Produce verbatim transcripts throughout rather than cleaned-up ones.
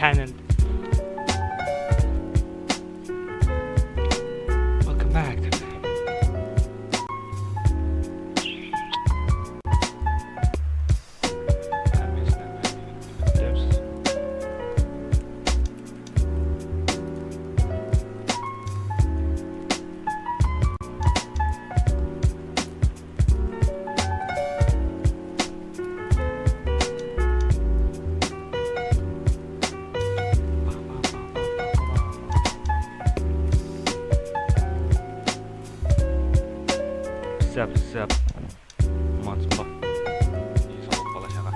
Cannon. Welcome back. Zap, zap. Mansın ba? Ey, sawıp bala shaǵa.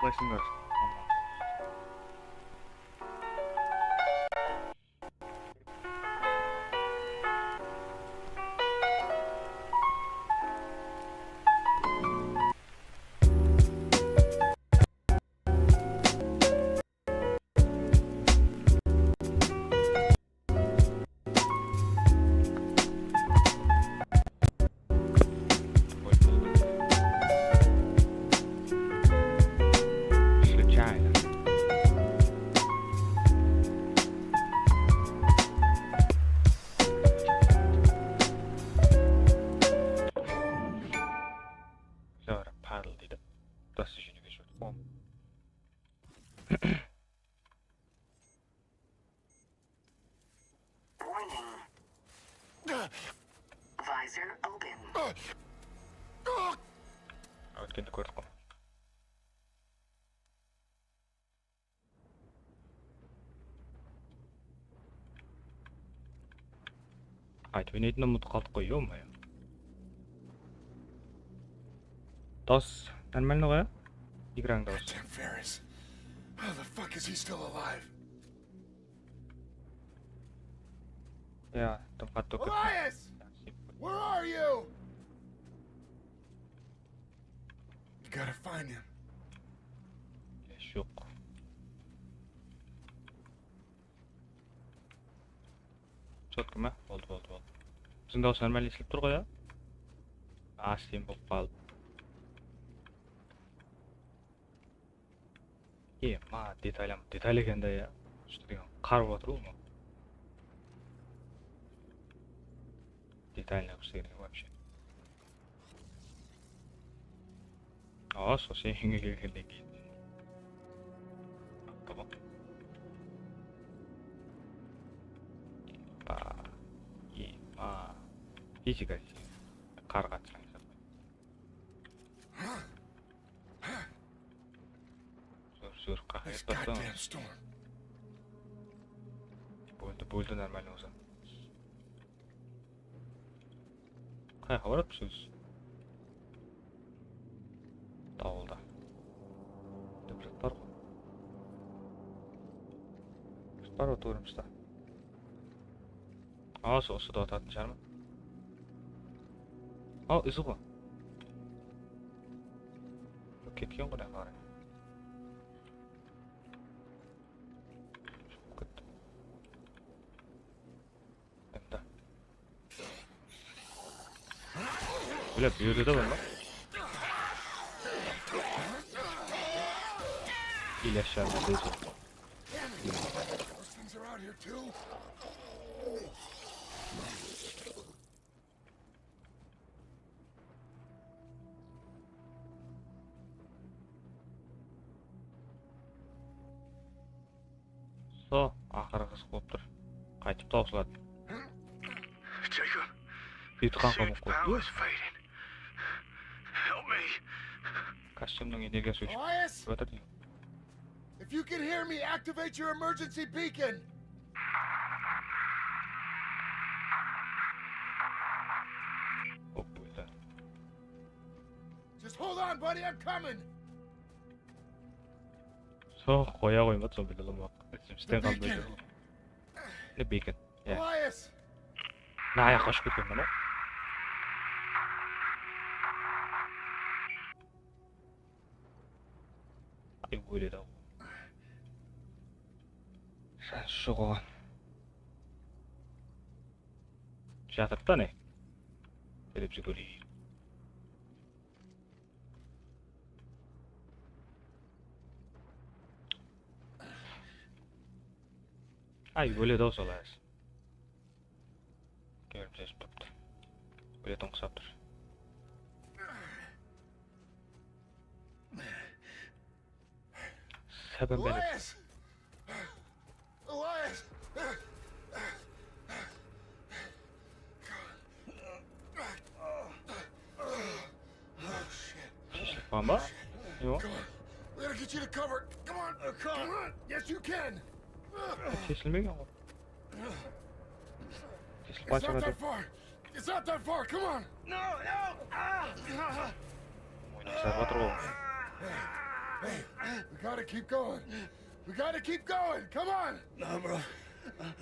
Qolaysıńlar. Случайно. Zora paddle deydi. Просто júnige júrip. Warning. Visor open. Ótkende kórdik ǵoy. Qaytıp oynaytınımdı umıtıp qaldıq ǵoy, ё-моё. Dawıs нормально ǵoy, á? Игранıń dawısı. Goddamn Ferris. How the fuck is he still alive? Ya, dım qattı ókirip. Elias! Where are you? You gotta find him. Joq. Chotko ma? Boldı, boldı, boldı. Biziń dawıs нормально esitilip tur ǵoy, ya? Aslen bolıp qaldı. E, ma, detalım, detal eken da, ya. Что деген, qarıp atır ǵoy ma. Детально что вообще. Awa, sol sen úyge kelgennen keyin. Tamam. Ba, e, ma. Fizika. Qarǵa atsań. Zor, zor, qaqayıp bastan. Bóldi, bóldi, нормально bolsa. Qayaqqa baratpız ózi? Dawılda. Dep zat bar ǵoy. Bar ǵoy, tuwrımızda. Awa, sol usı da atatın shıǵarma. Aw, izi ǵoy. Ketken ǵoy, ne qaray. Kettim. Endi. Bile, bu jerde de bar ma? Ilashar, ne deydi? So, aqırı qızıq bolıp tur. Qaytıp tawsıladı. Jacob, beti qan qamap qoydı. Kostyumnıń energiyası óship atır deydi. If you can hear me, activate your emergency beacon. Hop, buyda. Just hold on, buddy, I'm coming. Soń qoya qoymadı, soń bildim bak. Bizden The qaldı. beacon. Ne beacon? Ya. Elias, Naya qoshıp ketken mana. Ay, óledi-aw. Sháns joq oǵan. Jatırıptı ne? Televizor kóreyin. Ay, óledi-aw sol házir. Kelim sezip turıptı. Óletin qusap tur. Sábem bene. Elias! Elias! Sheshilip qalǵan ba? Yoq. We gotta get you to cover. Come on, come on. Yes, you can. Sheshilmegen ǵoy. Sheshilip It's not qalsın. That far. It's not that far. Come on. Moynı qızarıp atır ǵoy. We gotta keep going. We gotta keep going. Come on.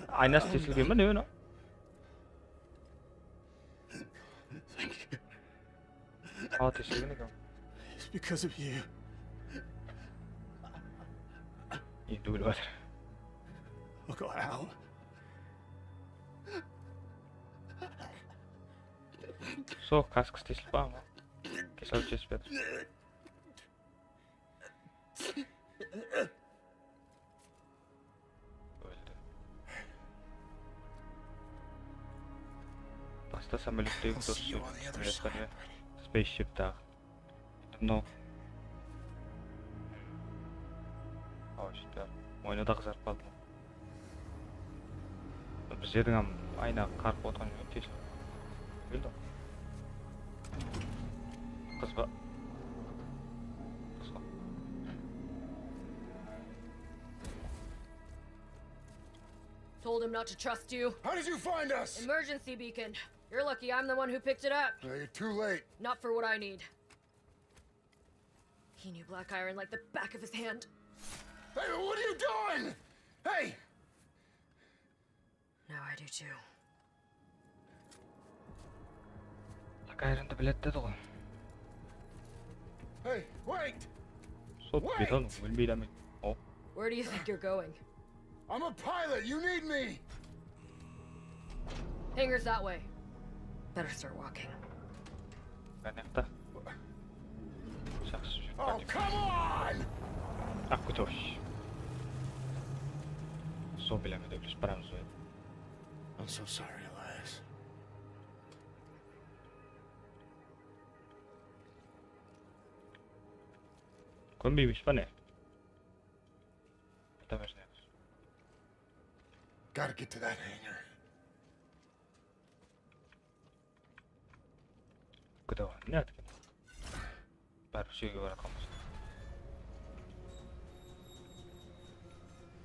Aynası sheshilgen ba ne onıń? Thank you. Awa, teshilgen eken. It's because of you. Endi ólip atır. Uncle Al. Sol kaskası teshilip qalǵan ǵoy. Kesel teship atır. Óldi. Basta samolyottegi I'll see you on the other side, dosı. buddy. Spaceship taǵı. Endi mınaw. Aw, júytpe. Moynı da qızarıp qaldı. Bizlerdiń hám ayna qarıp otırǵan jeri tez. Bildim. Qız ba? Qız ba? Told him not to trust you. How did you find us? Emergency beacon. You're lucky I'm the one who picked it up. No, you're too late. Not for what I need. He knew Black Iron like the back of his hand. Hey, what are you doing? Hey! Now I do too. Black Irondı biledi dedi ǵoy. Hey, wait! Sol beton ólmeydi ame. Hop. Where do you think you're going? I'm a pilot. You need me. Hangar's that way. Better start walking. Qanaqta? Jaqsı. Oh, come on! Aq kútosh. Zombilermen de úlesip baramız ba? I'm so sorry, Elias. Kónbeymiz ba ne? Gotta get to that hangar. Kúde ne etken? Báribir sóyge baratqanbız.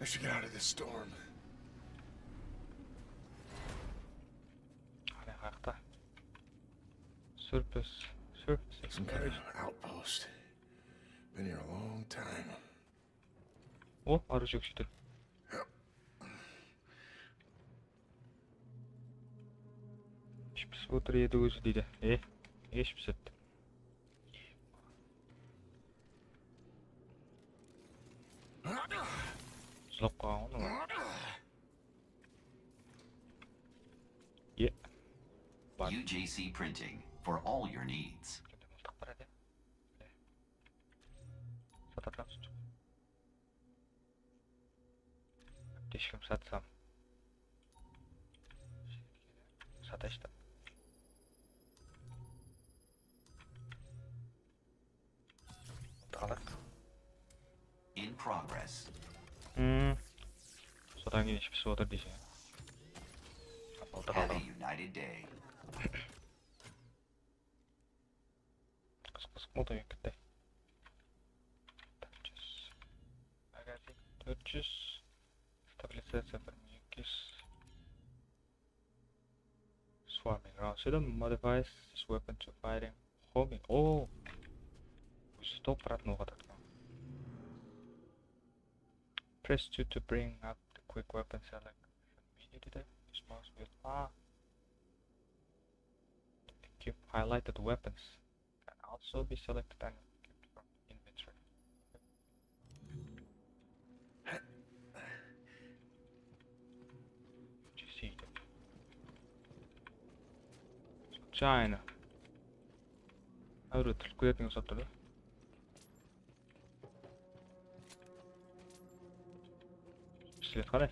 I should get out of this storm. Qane, qayaqta? Surface, surface. Some kind of outpost. Been here a long time. O, arı jókshedi. Ish pisip otır edi ózi deydi. E, ish pisipti. Jılap qalǵan ǵoy. Ye. Bar. U J C Printing for all your needs. Mıltıq bar edi. Mine. Satıp alamız. Aptechkamı satsam. Satayısh ta. Alayıq. In progress. Hmm. Sodan keyin ish pisip otır deyseń. Mıltıq Have a aldım. united day. Qızıq, qızıq boldı endi. Agar sen Tórt júz. Stabilizaciya bir ming eki júz. Swarming rounds. It modifies this weapon to firing homing. Oo. Ózi top uratuǵın oq atadı. Press two to bring up the quick weapon select. Mini dedi. Use mouse wheel. Ah. Keep highlighted weapons can also be selected and kept from inventory. G C. Случайно. Áwre túlip ketken uqsap tur da. Pistolet qalay?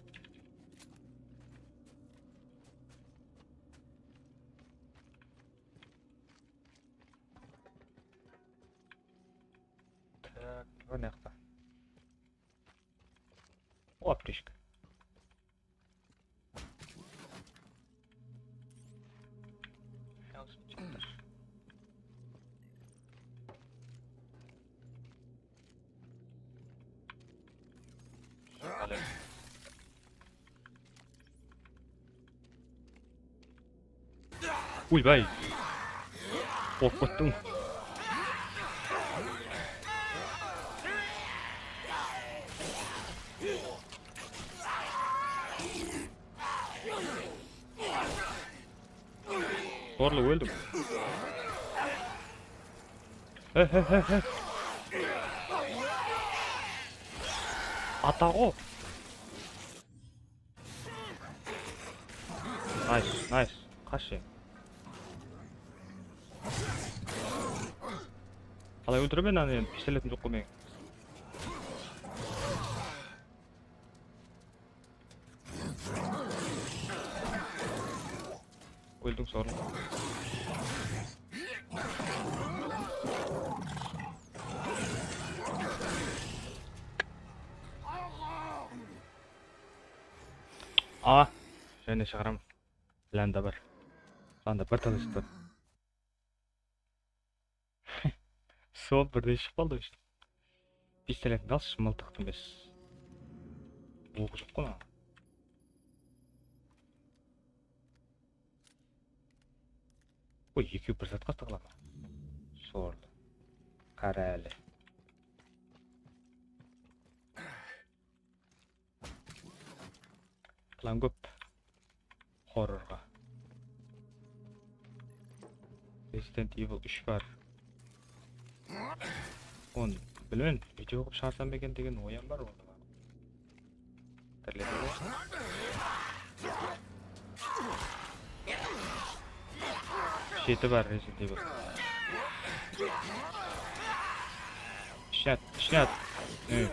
Tak, mına jaqta. O, aptechka. Oybay. Qorqıp kettім. Zorlı óldim. He, he, he, he. Ata ǵo. Nice, nice. Qash sen. Qalay óltiremen anı endi, pistoletim joq ǵoy meniń. Óldiń, sorlı. A, jáne shıǵaram. Planda bar. Planda bir tane shıqtı. Sol birden shıǵıp qaldı. Pistoletińdi alshı, mıltıqtı emes. Oqı joq ǵoy mınaw. Oy, ekewi bir zatqa tıǵıla ma? Sorlı. Qara ále. Plan kóp. Horrorǵa. Resident Evil úsh bar. Onı bilmen, video qılıp shıǵarsam eken degen oyım bar onda. Tirledi ǵoy. Jeti bar Resident Evil. Ishine at, ishine at. Ey.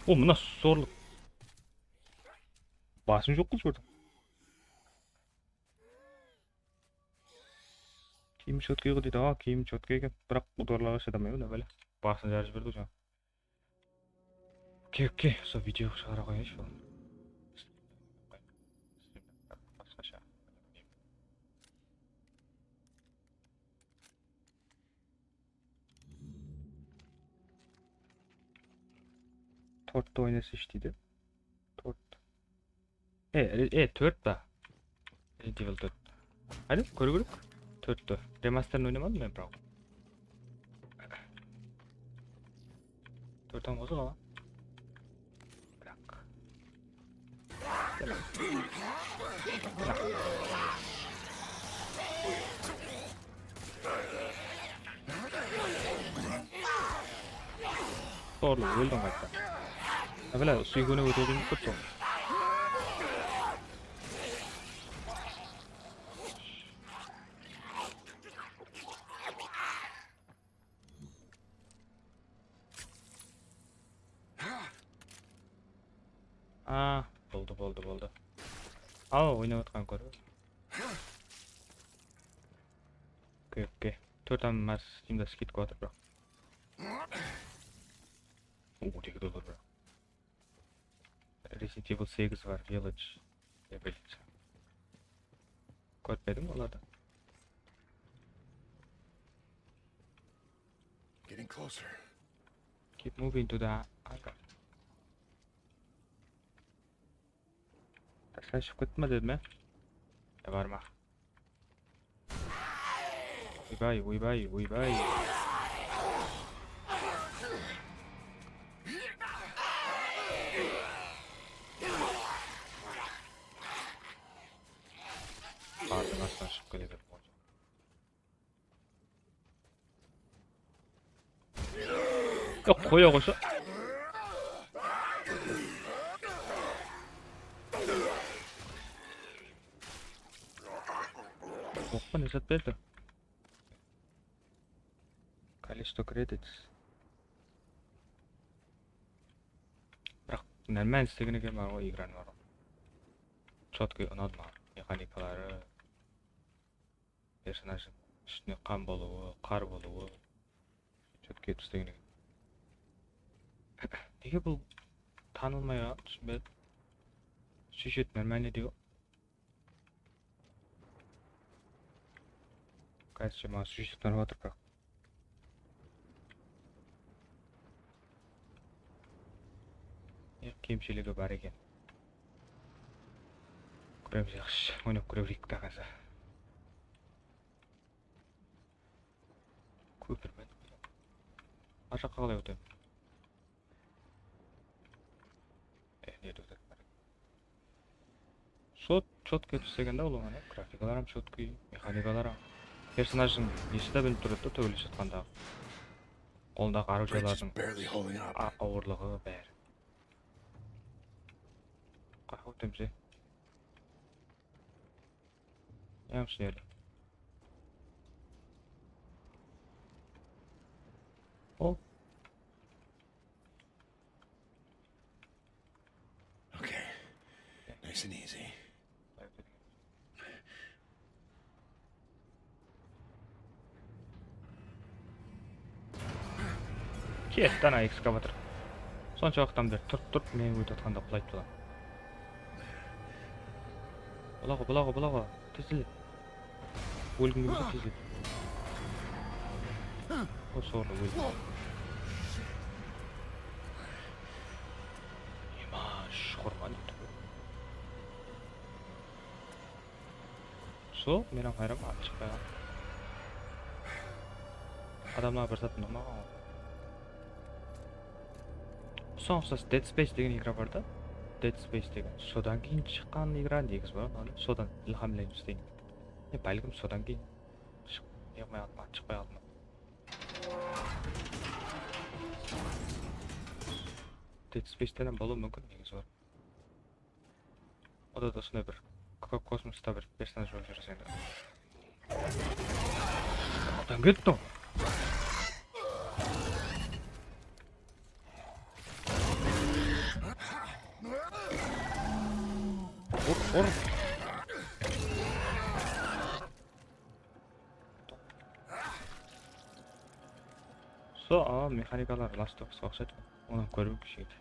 O, mına zorlıq. Basın joq qıl júrdi. Kiyimi chotkay ǵo deydi. Awa, kiyimi chotkay eken. Biraq udarlarǵa shıdamayman da bále. Basın jarıp jiberdi jańa. Okey, okey, sol video shıǵara qoyayınshı bul. Basqasha. Torttı oynasayshı deydi. Tort. E, e, e, tórt pa? Resident Evil tórt. Qáne, kóre kóreyik. Tórtti. Remasterin oynamadım men, biraw. Tórt hám qosıla ma? Biraq. Zorlı, óldim qayta. Bále, usı ekewine ótiwge umıt kóp. A, boldı, boldı, boldı. Al, oynap atqan kór. Okey, okey. Tórt hám Steamda skidka atır, biraq. O, on eki dollar, biraq. Resident Evil segiz bar, Village. Kórip edim olardı. Getting closer. Keep moving to the anchor. Tasqa shıǵıp ketti me dedim ya? Ya bar ma? Oybay, oybay, oybay. Qardıń astınan shıǵıp kele berdi. Yoq, qoya qoysa. Oqpa, ne zat berdi? Callisto Credits. Biraq nármán islegen eken bar ǵoy, igranı bar ǵoy. Chotkiy unadı maǵan. Mexanikaları, personajdıń ústine qan bolıwı, qar bolıwı. Chotkiy islegen eken. Nege bul tanılmay qaldı, túsinbedim. Syujet nármán deydi ǵoy. Kázirше maǵan syujet tanıp atır, biraq. E, kemshiligi bar eken. Kóremiz, yaqshı, oynap kóre bereyik, do qálese. Kópir me? Ar jaqqa qalay ótem? E, nerde ótedi? Sol chotkiy tús degende, ol oǵan, e, grafikalar hám chotkiy, mexanikalar hám. Personajdıń nesi de bilinip turadı da, tóbelesip atqandaǵı. Qolındaǵı orujiyalardıń a-, awırlıǵı, bári. Qayaqqa ótemiz, e? Yamsı nerde? Ol. Okay. Nice and easy. Ketti ana ekskavator. Sonsha waqıttan beri turıp-turıp meni ótip atqanda qulaydı bular. Bulaǵo, bulaǵo, bulaǵo. Tezle. Ólgim kelmese tezle. Osı ornı óldim. Ema, shurman. Sol, men hám hayranman, atı shıqpay qaldı. Adamlar bir zat unamaǵan ǵoy. Sońǵı Dead Space degen igra bar da. Dead Space degen. Sodan keyin shıqqan igra negizi bar, onı sodan ilhamlanıp islegen. E, bálkim sodan keyin shıq-, ne qılmay qaldı ma, shıqpay qaldı ma. Dead Space-ten hám bolıwı múmkin, negizi bar. Onda da usınday bir ko-, kosmosta bir personaj bolıp júresiń de. Qanday kettiń? Ur, ur. So, a, mexanikalar Last of Us-qa uqsaydı. Onı kórip kishigeydi.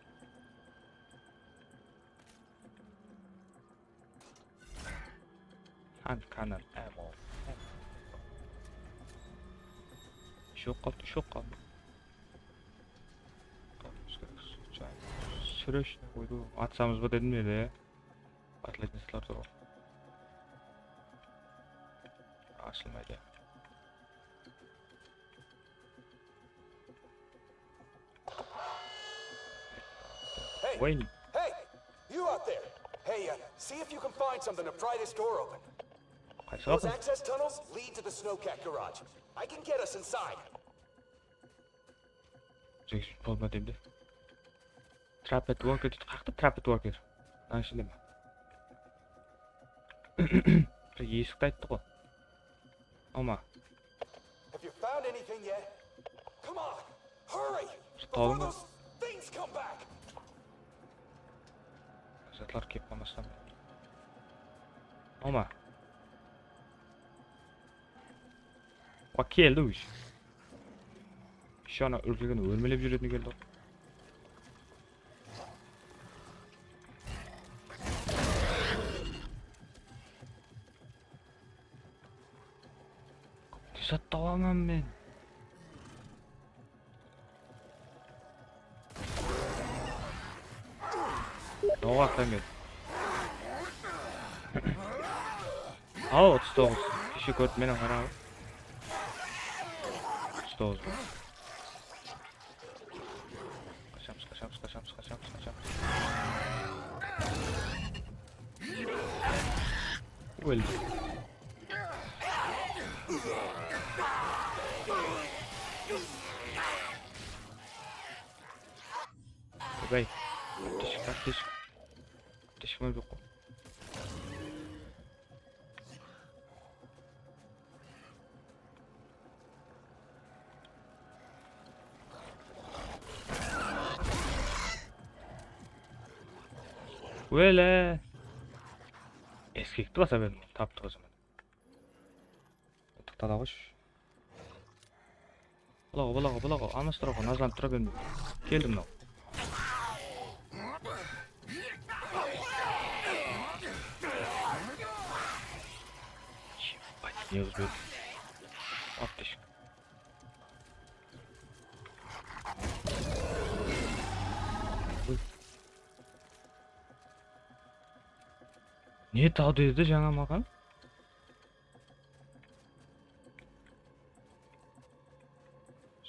Hand cannon ammo. Úsh oq qaldı, úsh oq qaldı. Srechno qoydı. Atsamız ba dedim de. Atlaytın zatlar tur ǵoy. Ashılmaydı. Hey, Wayne. Hey, you out there. Hey, uh, see if you can find something to pry this door open. Qaysı Those open? Access tunnels lead to the Snowcat garage. I can get us inside. Bolma demde. Trapped Worker deydi. Qayaqta Trapped Worker? Mınanıń ishinde me? Bir esikti ayttı ǵoy. Ama. Have you found anything yet? Come on, hurry! Before those things come back! Zatlar kelip qalmasın. Ama. Bak, keldi uy. Şu ana úrkegen ólmelep júretin keldi. Ne zat tabaman men? Oǵa, qıran keldi. Al, otız toǵız. Keshe kórdim men, qara. Otız toǵız. Qashamız, qashamız, qashamız, qashamız, qashamız. Óldi. Ólbey. Tishik, tishik. Tishik joq. Óle. Eskekti basa berdim, taptı ózime. Toqtala qoysh. Bulaǵı, bulaǵı, bulaǵı. Almastır oǵan, nazlanıp tura berme. Keldi mınaw. Ебать, ne qız berdi. Apteshka. Ne taw dedi jańa maǵan?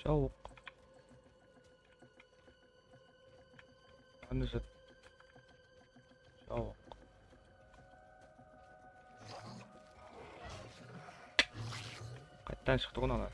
Jawıq. Qanday zat? Jawıq. Qayttan shıqtı ǵoy mınalar.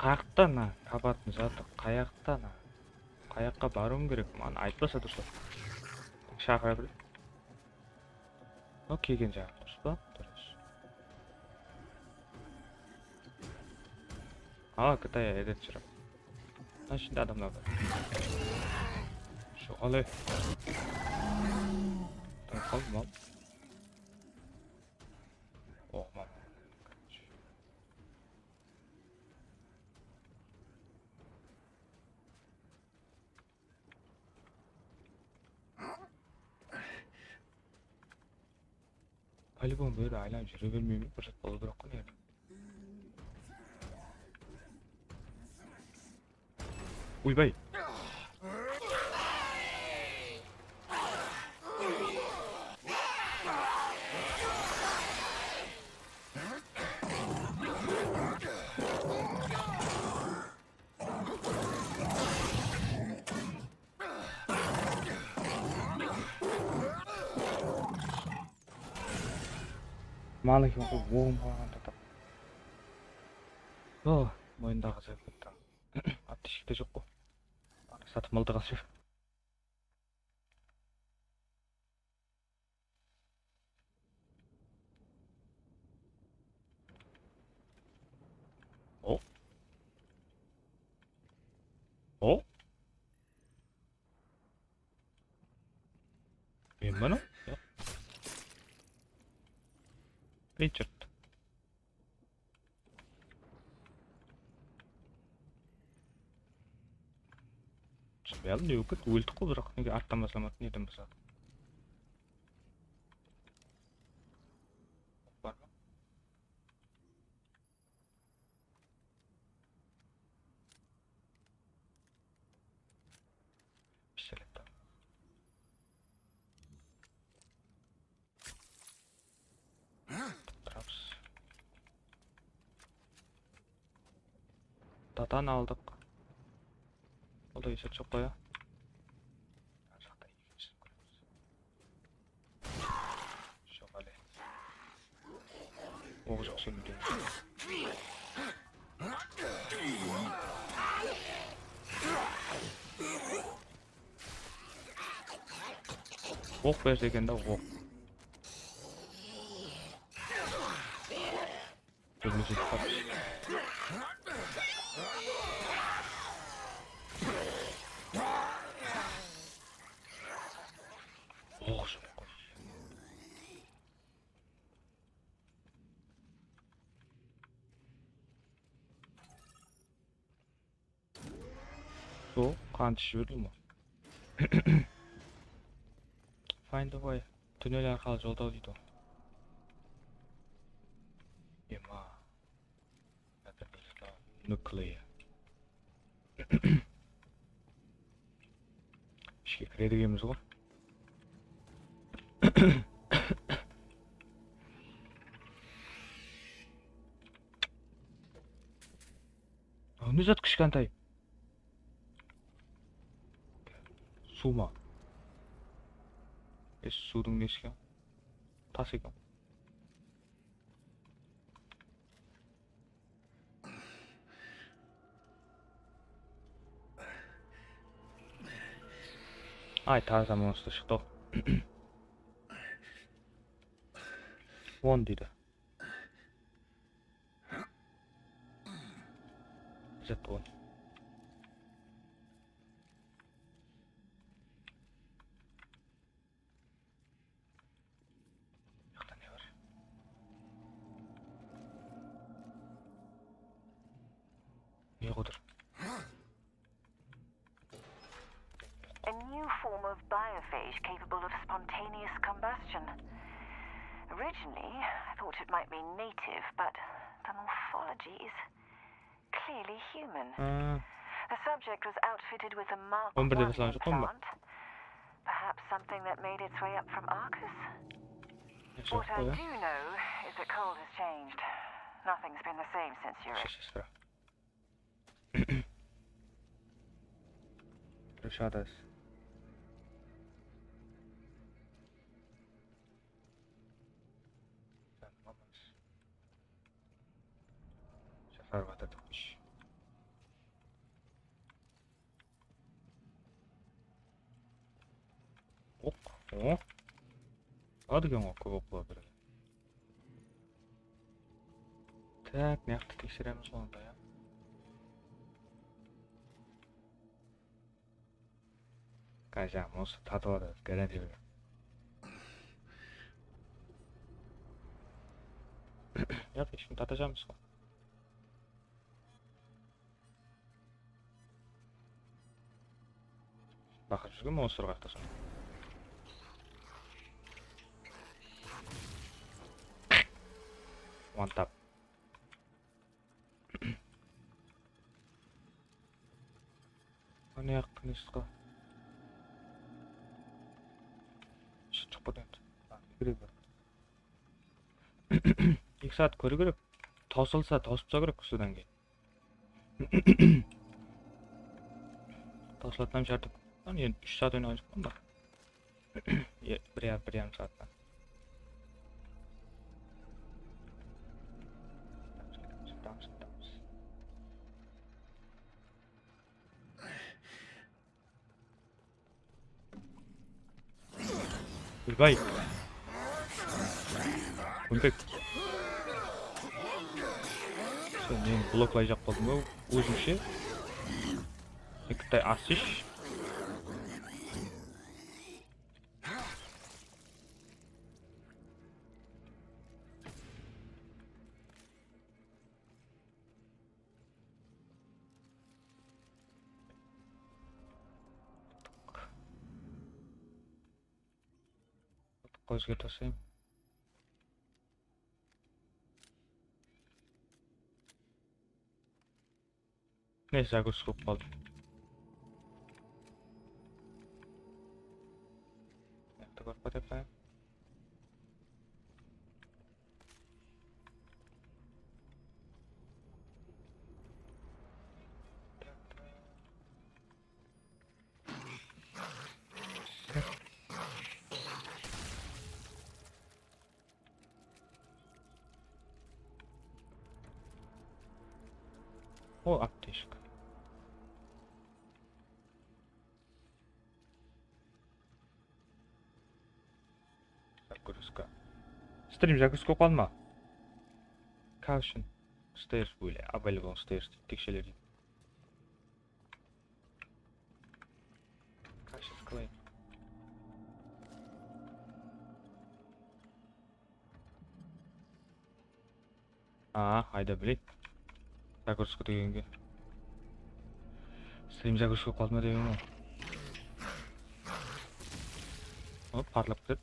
Qayaqta ana, tabatın zatı, qayaqta ana? Qayaqqa barıwım kerek, maǵan aytpasa durıs. Shaqıra ber. O, kelgen jaǵı durıs pa? Durıs. A, Kıtay edet júrip. Mına ishinde adamlar bar. Shu qalay? Tamam, qaldım al. Oman. По-любому bu jerde aylanıp júre bermeymen, bir zat bolıw kerek ǵoy, ne? Oybay. Malı eken ǵoy, oǵım qalǵanda tap. O, moyındaǵı zat ketti. Apteshka joq ǵoy. Satıp aldı qasıp. O. O. Men bana? Yoq. Richard. Túsinbey aldım, ne ókit, óldik ǵoy, biraq nege arttan baslamadıq, neden basladı? Bar ma? Pistolet. Turamız. Datan aldıq. Ol da esep joq ǵoy, ya. Joq, ale. Oq joq, sen de. Oq berse eken da, oq. Kózime jetip qaldı. Oq joq ǵoy. Qan iship júrdim ǵoy. Find the way. Tunnel arqalı joldaw deydi ǵoy. Ema. Nuclear. Ishke kiredi ekenbiz ǵoy. Aw, ne zat kishkentay? Suw ma? E, suwdıń nesi eken? Tas eken. Ay, taza monstr shıqtı. On deydi. Zat on. Jaqta ne bar? Ne qıdır? A new form of biophage capable of spontaneous combustion. Originally, I thought it might be native, but the morphology is clearly human. Ha. The subject was outfitted with a Mark on bir de one baslanıp shıqqan ba? Implant. Perhaps something that made its way up from Arcus? Yaqshı. What I do know is that Cole has changed. Nothing's been the same since Yuri. Sestra. Rushadas. Shahar batırdıqmısh. Oq, oq. Aladı eken ǵoy, kóp oq bola beredi. Tak, mıyaqtı tekseremiz ǵoy onda, ya. Qájam, usı tatıp atır, garantiya beren. Yoq, hesh kim tatajamız ǵoy. Baqırıp júrgen monstr qayaqta sonda. One tap. Qáne, aq, nesi qa? Shıqtıq pa endi? Ha, kiredi. Eki saat kóriw kerek. Tawsılsa, tawsıp taslaw kerek usıdan keyin. Tawsılatın hám shárti. Qáne, endi úsh saat oynaǵan joqpan ba? E, bir yarım, bir yarım saattan. Oybay. Kóntek. Sen meni bloklayjaq boldıń ba ózińshe? Ekkitay asısh. Qozga taslayım. Ne, zagruska bolıp qaldı. Mıyaqta kórip atayıq ta. O, aptechka. Загрузка. Strim загрузка bolıp qaldı ma? Caution. Stairs были. Available stairs deydi, teksheler deydi. Cautious claim. A, ayda bileyik. Загрузка degenge. Rim zagruska qaldı ma deymen ǵoy. Hop, parlap ketedi.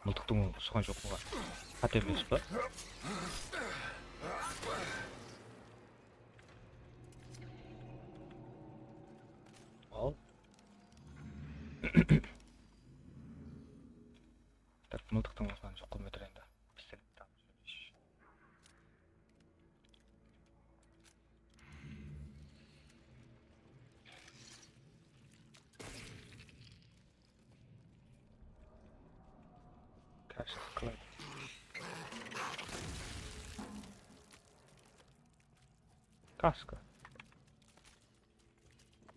Mıltıqtıń ushqan joq bolǵan. Qáte emes pa? Al. Tak, mıltıqtıń ushqan joq bolmay tur endi. Pistolet. Kaska. Kaska.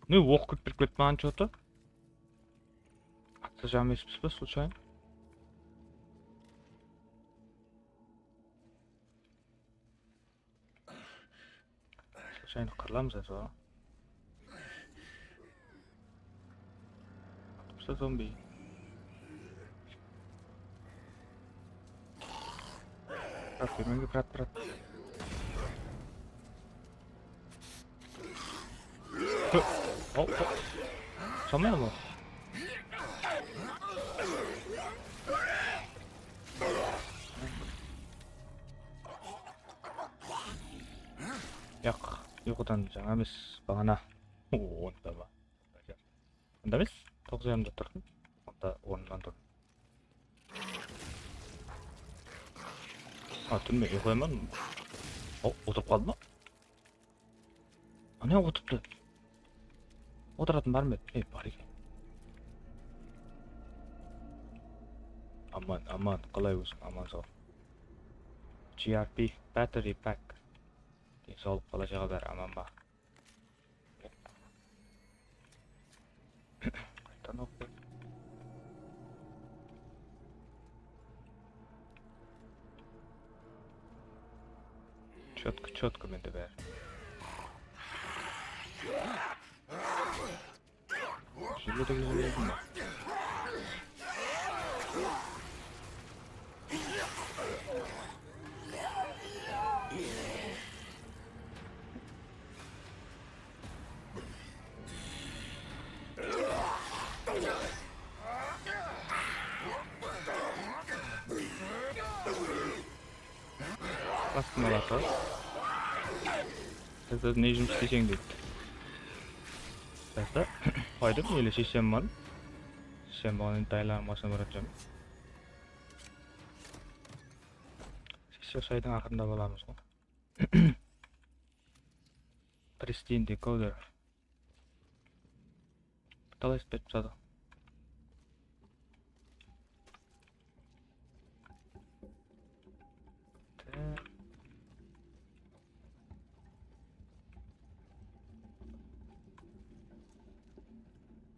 Ne, oq kóp kirip ketti maǵan, что-то. Atsa janı espiz be, случайно? Случайно qırılamız ya, soǵan. Atsa zombi. Brat, bermenge, brat, brat. Hop, hop. Sonday ma? Yaq, uyqıdan jańa emes, baǵana. Onda ma? Onda emes, toǵız yarımda turdım. Onda onnan turdım. A, túnbe uyqılayman. O, otırıp qaldı ma? Ana, otırıptı. Otıratuǵın bar ma edi? Ey, bar eken. Aman, aman, qalay óziń, aman saw. G R P, battery pack. Densawlıq, bala-shaǵa bári aman ba? Qaytan oqı. Чётко, чётко mende bári. Júredi, júredi. Bastım alatı. Sizde ne jumıs isleseń deydi. Bizde aydım ele sheshem bar. Sheshem bolǵan endi dayılarım basına baratjam. Sessiya saydıń aqırında bolamız ǵoy. Pristin decoder. Talay berip tadı.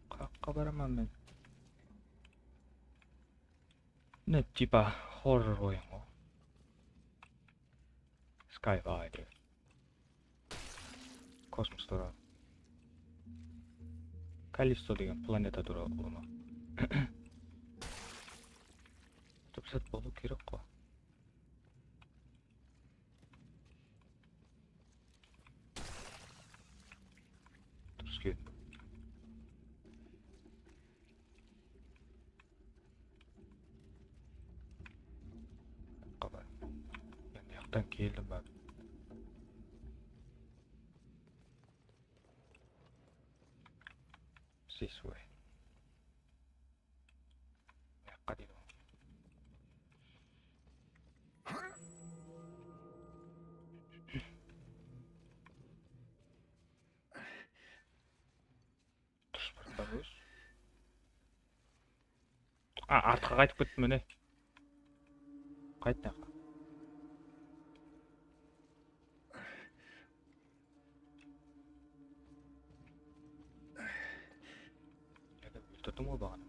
Qaqqa baraman men. Ne tipa horror oyın ǵoy. Skyfire. Kosmos tuwralı. Kallisto degen planeta tuwralı ulıwma. Turpsat bolıw kerek ǵoy. Durıs keldi. Qalay? Men bu jaqtan keldim, bak. This way. Bu jaqqa deydi ǵoy. Durıs barıp barmız. A, artqa qaytıp kettim mine. Qayt mıyaqqa. Óltirdim ǵoy baǵana.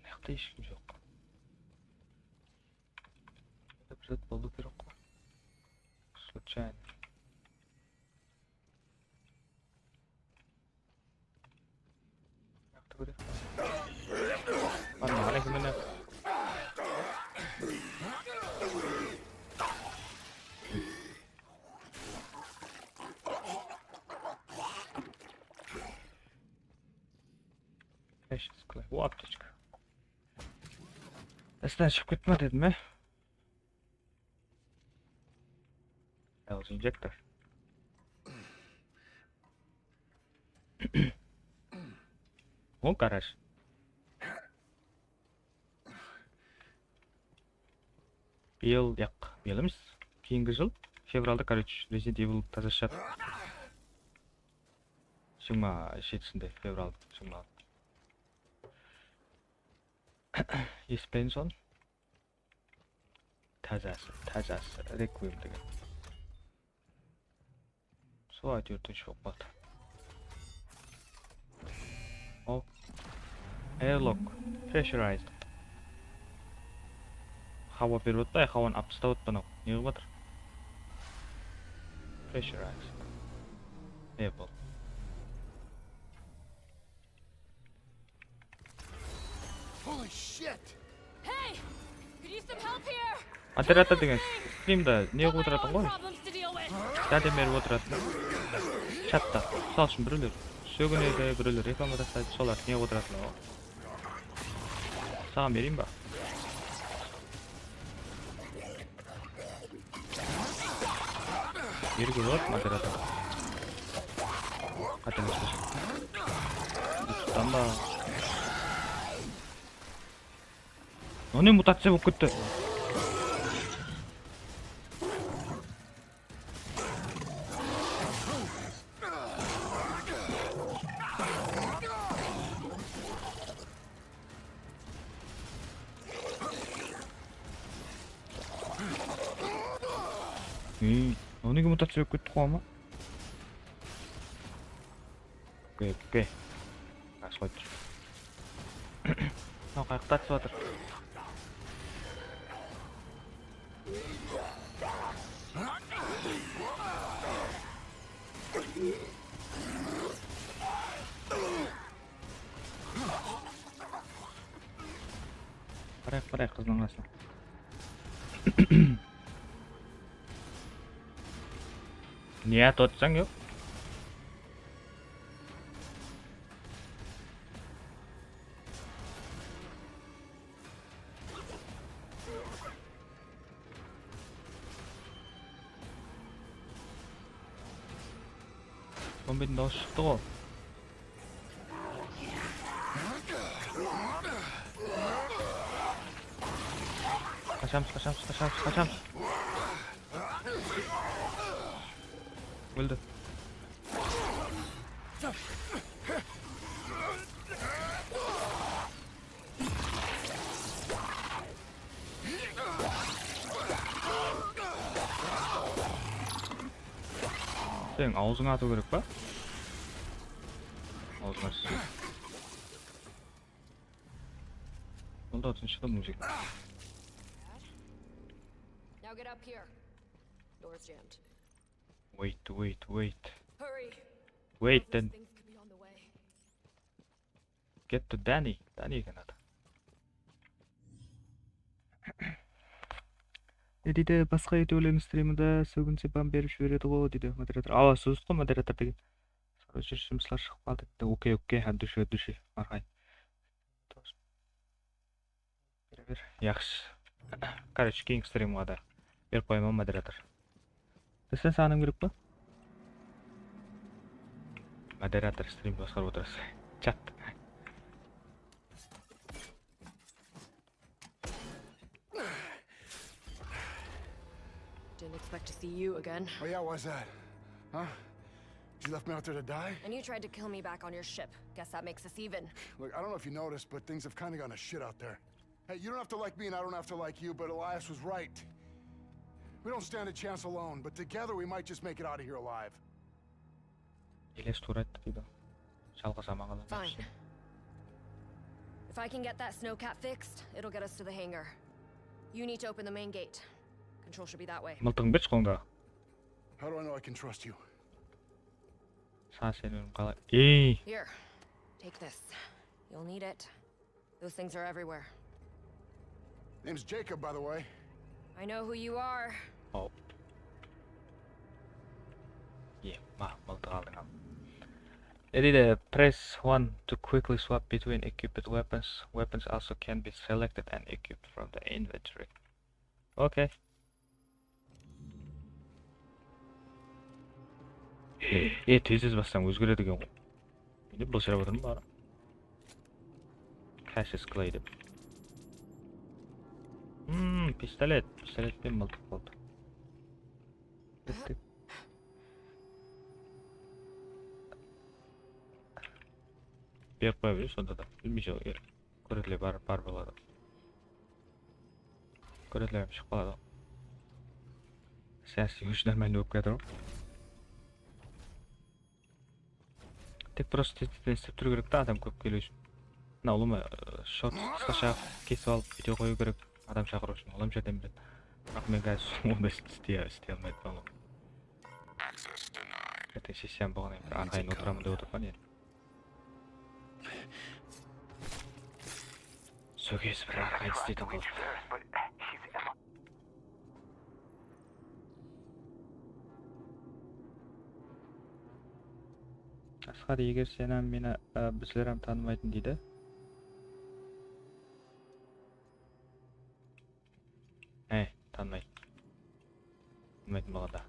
Mıyaqta hesh kim joq. Bir zat bolıw kerek ǵoy. Случайно. Mıyaqta kóre. Ana, ana kim mine. O, aptechka. Isten shıǵıp ketti ma dedim, e? Injektor. O, garaj. Bıyıl, yaq, bıyıl emes. Keyingi jıl fevralda, короче, Resident Evil taza shıǵadı. Jigirma jetisinde fevral, jigirma altı. Esitpedim sonı. Tazası, tazası, Requiem degen. Sol, áytewir, tınısh bolıp qaldı. Hop. Airlock. Pressurized. Hawa berip atpay, hawanı alıp tastap atpa anaw. Ne qılıp atır? Pressurized. Ne bol? Holy shit! Hey! Could use some help here! Moderator degen strimda ne qılıp otıratın ǵoy? Problems to deal with. Járdem berip otıratın. Chatta. Mısal ushın, birewler sóginedi, birewler reklama taslaydı, solar ne qılıp otıratın ǵoy? Saǵan bereyin ba? Berge boladı, moderator. Qátelespesem. Tuttan ba? O ne, mutaciya bolıp ketti. Ey, o nege mutaciya bolıp ketti qo ama? Okey, okey. Jaqsı qoydı. Mınaw qayaqta atısıp atır. Barayıq, barayıq, qızdıń qasına. Ne atı otsań, yoq? Zombiniń dawısı shıqtı ǵo. Qashamız, qashamız, qashamız, qashamız. Óldi. Seniń awzıńa atıw kerek pa? Awzıńa túsip. Onda tınıshlı muzıka. Now get up here. Door's jammed. Wait, wait, wait. Hurry. Wait, then. Things could be on the way. Get to Danny. Danny eken atı. Ne deydi, basqa youtuberlerdiń striminde sógin spam berip jiberedi ǵo, deydi moderator. Awa, sóz ǵo moderator degen. Короче, jumıslar shıǵıp qaldı, deydi. Okey, okey, от души, от души. Arqay. Ber, ber. Yaqshı. Короче, keyingi strimǵa da berip qoyaman, moderator. Sen saǵan berip qoy. Moderator, strimdi basqarıp otırasız. Chat. Didn't expect to see you again. Oh yeah, why's that? Huh? You left me out there to die? And you tried to kill me back on your ship. Guess that makes us even. Look, I don't know if you noticed, but things have kinda gone to shit out there. Hey, you don't have to like me and I don't have to like you, but Elias was right. We don't stand a chance alone, but together we might just make it out of here alive. Elias tuwra ayttı, deydi. Jalǵız aman qalaman. Fine. If I can get that snowcat fixed, it'll get us to the hangar. You need to open the main gate. Control should be that way. Mıltıǵıńdı bershi qońda. How do I know I can trust you? Saǵan seniń ómiń qalay? Ey! Here, take this. You'll need it. Those things are everywhere. Name's Jacob, by the way. I know who you are. Oh. Ye, ma, mıltıq aldıń al. Ne deydi? Press one to quickly swap between equipped weapons. Weapons also can be selected and equipped from the inventory. Okey. E, tez-tez bassań ózgeredi eken ǵoy. Mende bılshırap atırman barı. Cash is clay dep. Hmm, pistolet. Pistolet penen mıltıq boldı. Kettik. Berip qoya ber sonda da. Bilmeyshi ǵoy. Kóretler bar, bar boladı. Kóretler shıǵıp qaladı. Siyasiy ushın nórmalno bolıp kiyatır ǵoy. Tek prosta tez-tez istep turıw kerek ta, adam kóp keliw ushın. Mına ulıwma, ı, short qısqasha kesip alıp video qoyıw kerek, adam shaqırıw ushın, ulıwma jerden biledi. Biraq men házir onday istey, istey almayman ulıwma. Erteń sessiyam bolǵannan keyin bir arqayın otıraman dep otırman endi. Sókesi bir arqayın isteytuǵın qılıp. Asqar, eger sen hám meni, ı, bizler hám tanımaytın deydi. Ey, tanımaytın. Bilmeytın bolǵanda.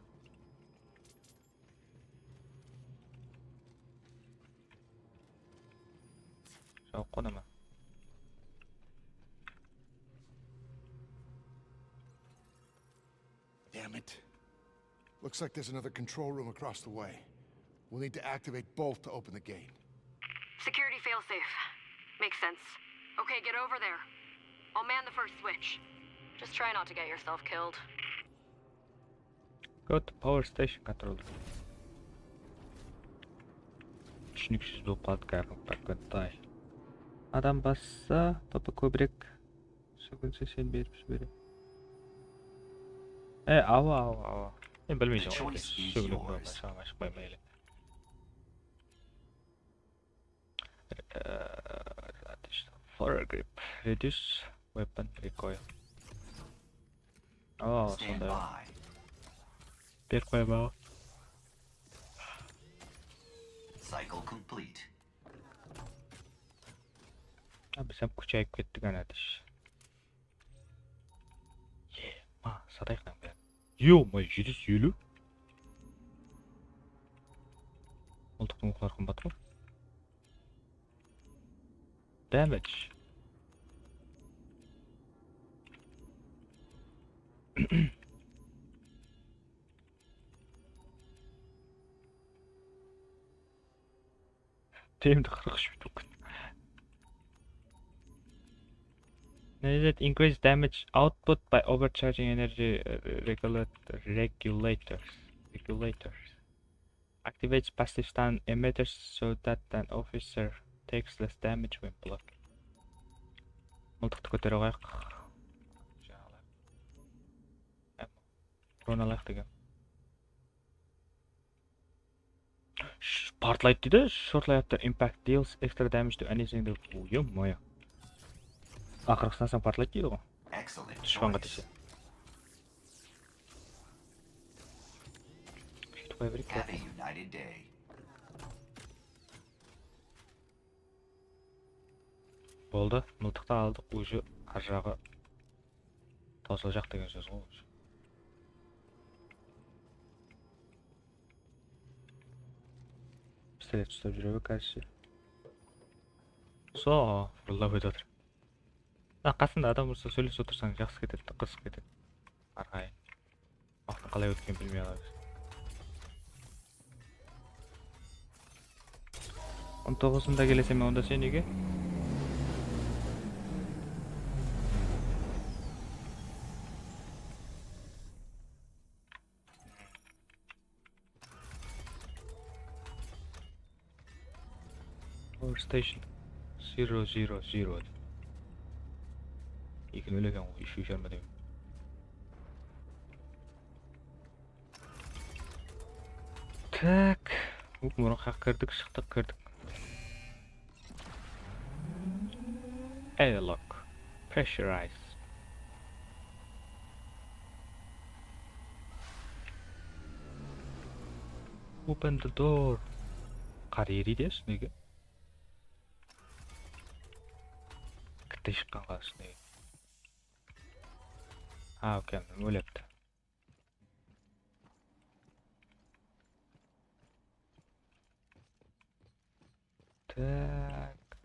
Jawıq qo nama. Damn it. Looks like there's another control room across the way. We'll need to activate both to open the gate. Security failsafe. Makes sense. Okay, get over there. I'll man the first switch. Just try not to get yourself killed. Go to power station control. Túsiniksiz bolıp qaldı kárkintay. Adam bassa, P P kóbirek sóginse sen berip jibere. E, awa, awa, awa. Men bilmeymen. Sóginip bolmay, shaǵama shıqpay ma ele. Ee, foregrip. Reduce weapon recoil. Oo, sonday. Berip qoyaman. Cycle complete. Ha, biz hám kúshayıp kettik, anatish. Ema, satayıq lan bárin. Ё-моё, jeti júz eliw. Mıltıqtıń oqları qımbat ǵoy. Damage. Temdi qırq úsh token. Ne dedi? Increase damage output by overcharging energy, uh, regulator, regulators. Regulators. Activates passive stun emitters so that an officer takes less damage when blocked. Mıltıqtı kótere qoyaq. Urın alayıq degen. Sh-, partlaydı deydi. Shortly after impact deals extra damage to anything that, ё-моё. Aqırǵısınan soń partlaydı deydi ǵoy. Dushpanǵa tiyse. Sóytip qoya bereyik. Boldı, mıltıqtı aldıq, уже arjaǵı tawsılajaq degen sóz ǵoy, уже. Pistolet uslap júre ber, короче. So, fırlap ótip atır. A, qasında adam ursa, sóylesip otırsań, jaqsı ketedi, qızıq ketedi. Arqayın. Waqıttın qalay ótkenin bilmey alamız. On toǵızında keleseń be onda sen úyge? Power station zero zero zero. Eki nol eken ǵoy, úsh úsh jarma degen. Tak. Murınǵa kirdik, shıqtıq, kirdik. Airlock. Pressurized. Open the door. Qar eriydi ya, ústindegi. Kitte shıqqan qar ústindegi. Ha, okey, ólipti. Tak.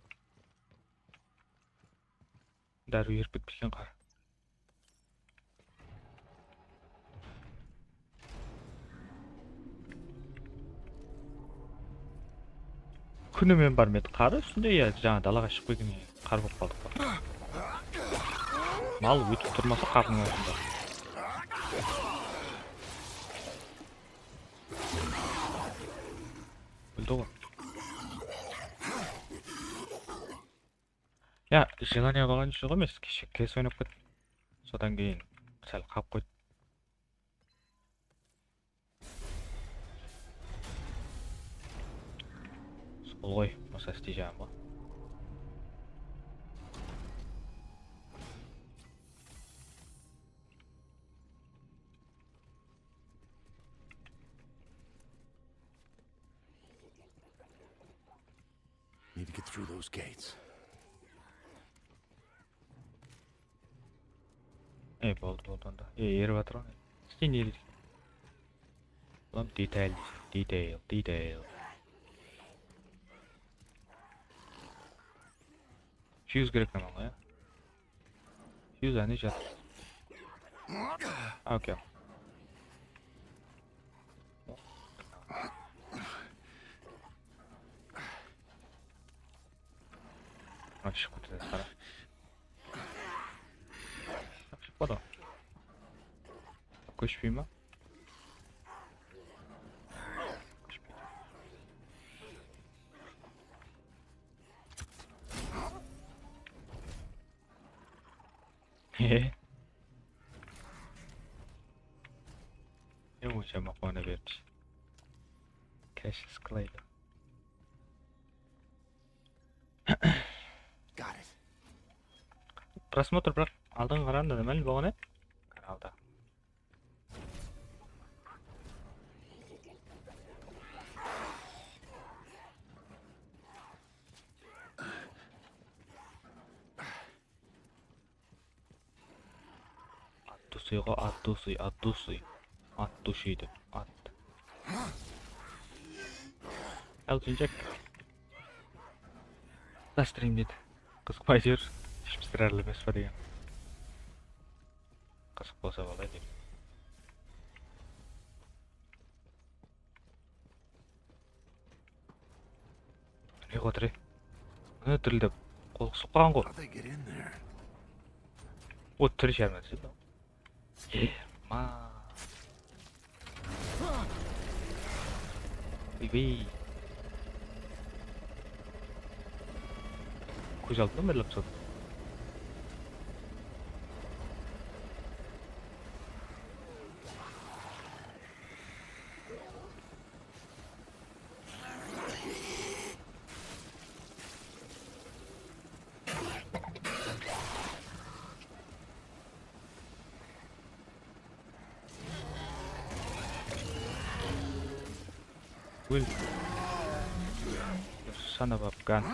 Dárriw erip ketpesen qar. Kúni men barıp edi qarı ústinde, ya, jańa dalaǵa shıǵıp ketken qar bolıp qaldıq pa? Mal ótip turmasa qapınıń aldında. Bildi ǵoy. Ya, jelaniya bolǵan ushın emes, keshe kes oynap kettim. Sodan keyin sál qalıp qoydı. Sol ǵoy, masa isteyjagım ǵoy. Need to get through those gates. Ey, boldı, boldı onda. Ey, erip atır ǵoy. Sen ne deysiń? Ulan detail, detail, detail. Fuse kerek maǵan ya. Fuse áne jatır. Okey. Ay, shıǵıp ketedi, qara. Shıqpadı. Kóshpey ma? He. Ne boyınsha maqbana berdi. Cash sıqlaydı. Got it. Просмотр, biraq aldın qaraǵanda da málim bolǵan edi. Kanalda. От души ǵo, от души, от души. От души dep, от. Al, túsinjek. Last stream dedi. Qızıqpay júr. Heshbir zárarlı emes pa degen. Qızıq bolsa boladı dep. Ne qotır, e? Mına dirildep qol qısıp qalǵan ǵoy. How'd they get in there? O, tiri shármen. E, ma. Oybey. Kóz aldında mırlap saldı. Ól. Son of a gun.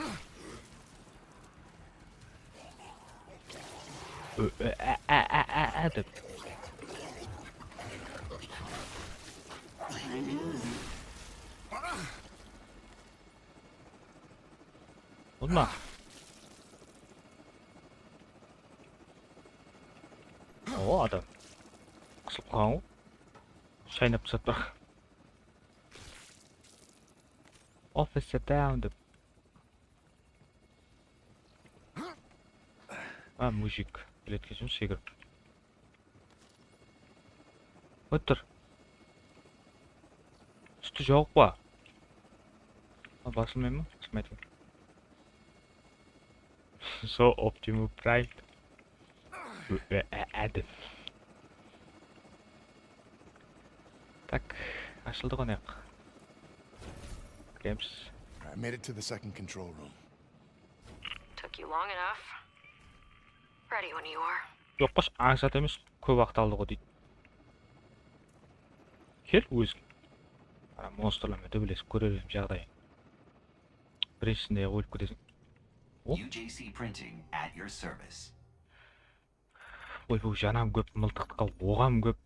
Ö, ö, á, á, á, á, á, dep. Bolma. O, adam. Qısılıp qalǵan ǵoy. Shaynap tasıp tur. Officer down dep. A, mujik. Biletke jumıs sekirip. Óttir. Ústi jawıq pa? A, basılmay ma? Basılmaydı eken. So, Optimus Prime. Á, á, á, dep. Tak, ashıldı ǵo mına jaq. Kiremiz. I made it to the second control room. Took you long enough. Ready when you are. Joq, qosh, ańsat emes, kóp waqıt aldı ǵo deydi. Kel, óziń. Ana, monstrlarmen tóbelesip kórer edim jaǵdayın. Birinshisinde-aq ólip keteseń. O? U J C Printing at your service. Oy, bul janam kóp, mıltıqtıqqa oǵam kóp.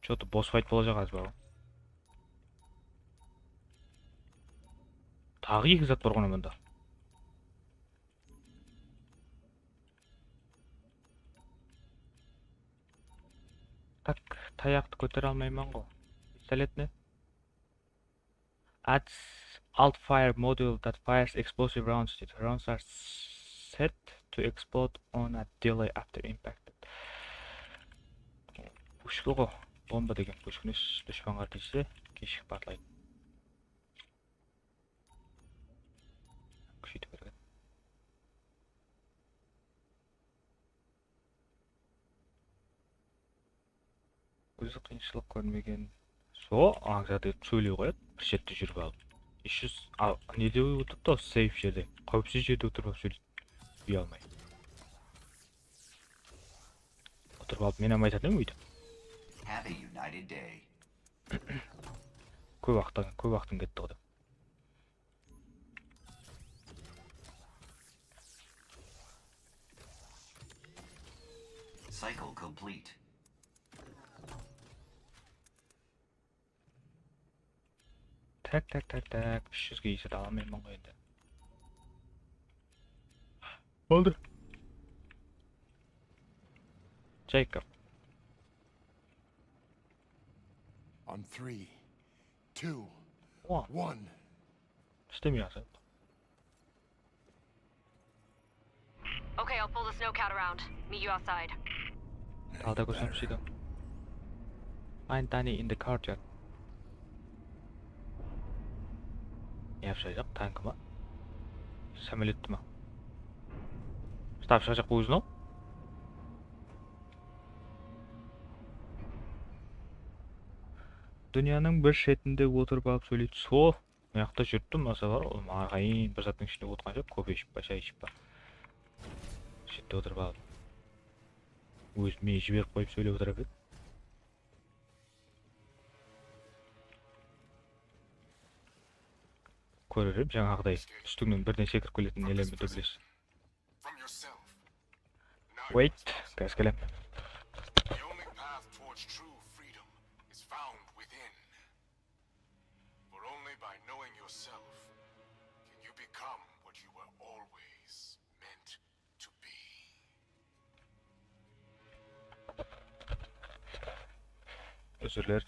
Что-то boss fight bolajaq az baǵı. Taǵı eki zat bar ǵo mında. Tak, tayaqtı kótere almayman ǵo. Pistolet ne? Adds alt fire module that fires explosive rounds deydi. Rounds are set to explode on a delay after impact. Pushka ǵo, bomba degen pushka, dushpanǵa tiyse, keshigip partlaydı. Kúsheytip bergen. Ózi qıyınshılıq kórmegen. So, ańsat etip sóyley qoyadı, bir shette júrip alıp. Еще, al, nede otırıptı, seyf jerde, qáwipsiz jerde otırıp alıp sóyleydi. Uyalmay. Otırıp alıp, men hám aytatın edim óytip. Have a united day. Kóp waqıttan, kóp waqıtım ketti ǵo dep. Cycle complete. Tak, tak, tak, tak. Úsh júzge ese de ala almayman ǵoy endi. Boldı. Jacob. On three, two, One. One. Istemey atır. Okay, I'll pull the snowcat around. Meet you outside. Dalda kórsem shıydı. Find Danny in the courtyard. Ne yapıp shıǵacaq? Tankı ma? Samolyottı ma? Stap shıǵacaq bul ózin-aw. Dúnyanıń bir shetinde otırıp alıp sóyleydi. So, mıyaqta júriptim, masa bar, ol arqayın bir zattıń ishinde otırǵan shıǵar, kofe iship pa, shay iship pa. Shette otırıp alıp. Ózime jiberip qoyıp sóylep otırıp edi. Kórerim, jańaǵıday, ústińnen birden sekirip keletin nelermen tóbelesiz. From yourself. Neither Wait, is possible. Gazkelem. The only path towards true freedom is found within. For only by knowing yourself can you become what you were always meant to be. Úzirler.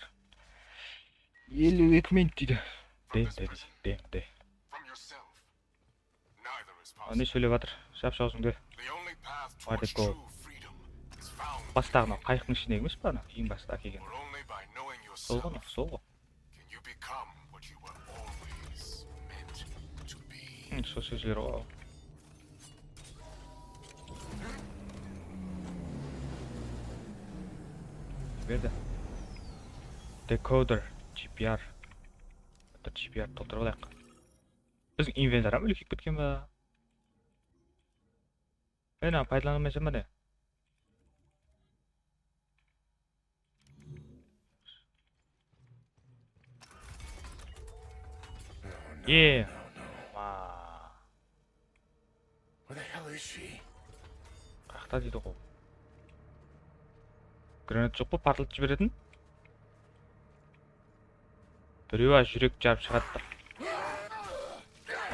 Elli eki minut deydi. Deng de, deng de. From yourself. Neither is Ane possible. Sóylep atır. Shap shawzıńdı. The only path Where to towards go? True freedom is found Bastı anaw qayıqtıń ishinde emes pa anaw? Eń bastı ákelgen. For only by knowing Sol ǵo, yourself sol ǵo. Can you become what you were always meant to be? Hı, sol sózler ǵo. Berdi. Decoder, G P R. Bir G P R toltırıp alayıq. Biziń inventar hám úlkeyip ketken ba? Men aǵı paydalanmaysan ba ne? Ye. Ma. Where the hell is she? Qayaqta deydi ǵo. Granat joq pa, partlatıp jiberetin? Birew-aq júrek jarıp shıǵadı da.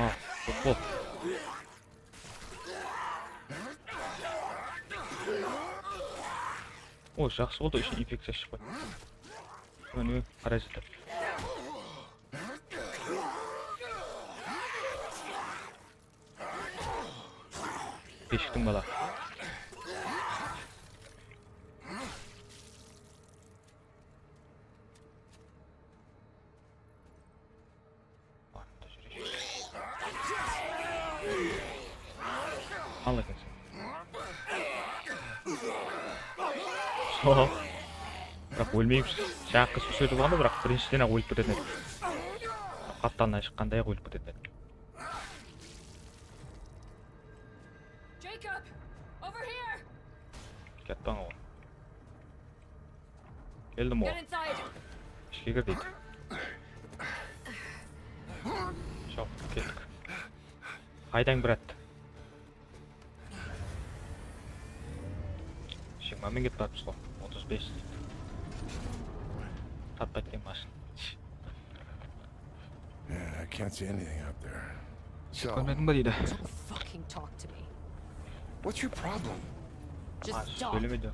A, joq bol. O, jaqsı boldı, ishinen infekciya shıqpay. Mine, parazit. Keshiktiń bala. Al ekenseń. Biraq ólmeymiz. Jańaqqa suw sepip alǵanda, biraq birinshiden-aq ólip ketetin edi. Qaptalına shıqqanday-aq ólip ketetin edi. Jacob, over here. Ketpań oǵan. Keldim Get oǵan. Inside. Ishke kir deydi. Shawıp kettik. Qaydań, brat? Jigirma mıń ketip atırmız ǵoy. Otız bes deydi. Tappa etken mashın. Yeah, I can't see anything out there. So, Kórmediń be deydi. Don't fucking talk to me. What's your problem? Just Ah, stop. Sóyleme de.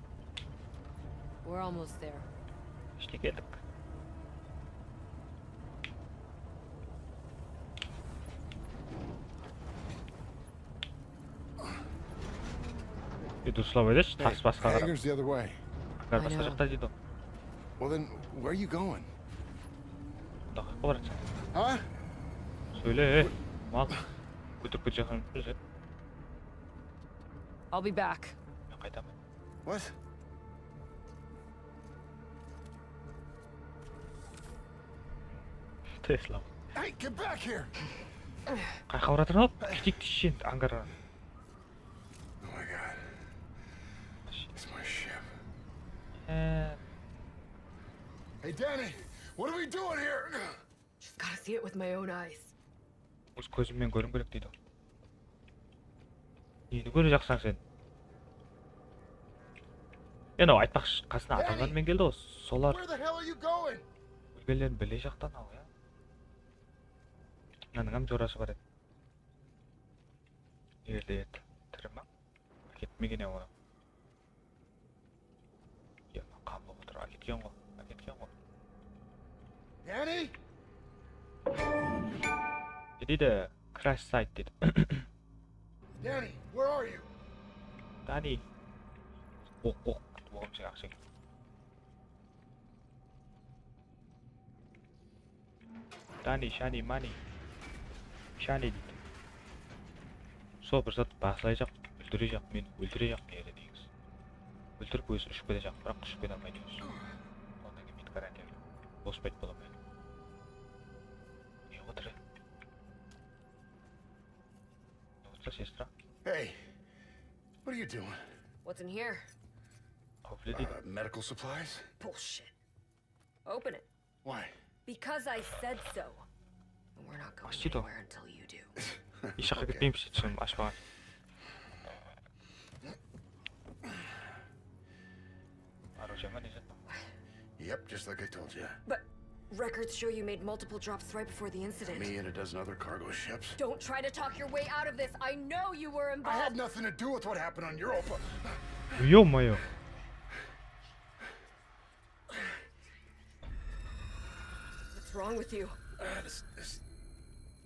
We're almost there. Ishte keldik. E, durıslap aytashı, tas basqa qarap. Hangar's the other way. Hangar basqa jaqta deydi. Well, then, where are you going? Mında qaqqa baratsań. Huh? Sóyle, e, mal. Kóterip kete jaqın. I'll be back. Men qaytaman. What? Tesla. Hey, get back here! Qayqa baratır al? Kitik tishen angarǵa. Oh my god. It's my ship. E, Hey, Danny, what are we doing here? Just gotta see it with my own eyes. Óz kózim menen kóriwim kerek deydi. Neni kórejaqsań sen? Anaw aytpaqshı, qasına Danny! Adamlar menen keldi ǵoy. Solar Where the hell are you going? ólgenlerin bilejaqtan al ya. Mınanıń hám jorası bar edi. Nerde edi? Tiri ma? Ketpegen ya onı. Ya, qamlıp otır. Áketken ǵoy. Áketken ǵoy. Danny? Ne deydi? Crash site deydi. Danny, where are you? Dani. Oq, oq, kútip alǵan sen aqshań. Dani, Shani, Mani. Shani deydi. Sol bir zat baslayjaq, óltirejaq, meni óltirejaq, nede deyińiz. Óltirip ózi ushıp ketejaq, biraq ushıp kete almaydı ózi. Onnan keyin meni karantin bospaydı bola ma? Ne otır? Ne otır, sestra? Hey, what are you doing? What's in here? Qáwipli deydi. Uh, medical supplies? Bullshit. Open it. Why? Because I said so. And we're not going Ashito. Anywhere until you do. Hesh jaqqa ketpeymiz, sóni ashpaǵan. Arujama ne zat? Yep, just like I told you. But records show you made multiple drops right before the incident. Me and a dozen other cargo ships. Don't try to talk your way out of this. I know you were I had involved. Nothing to do with what happened on Europa. Ё-моё. What's wrong with you? Uh, this, this,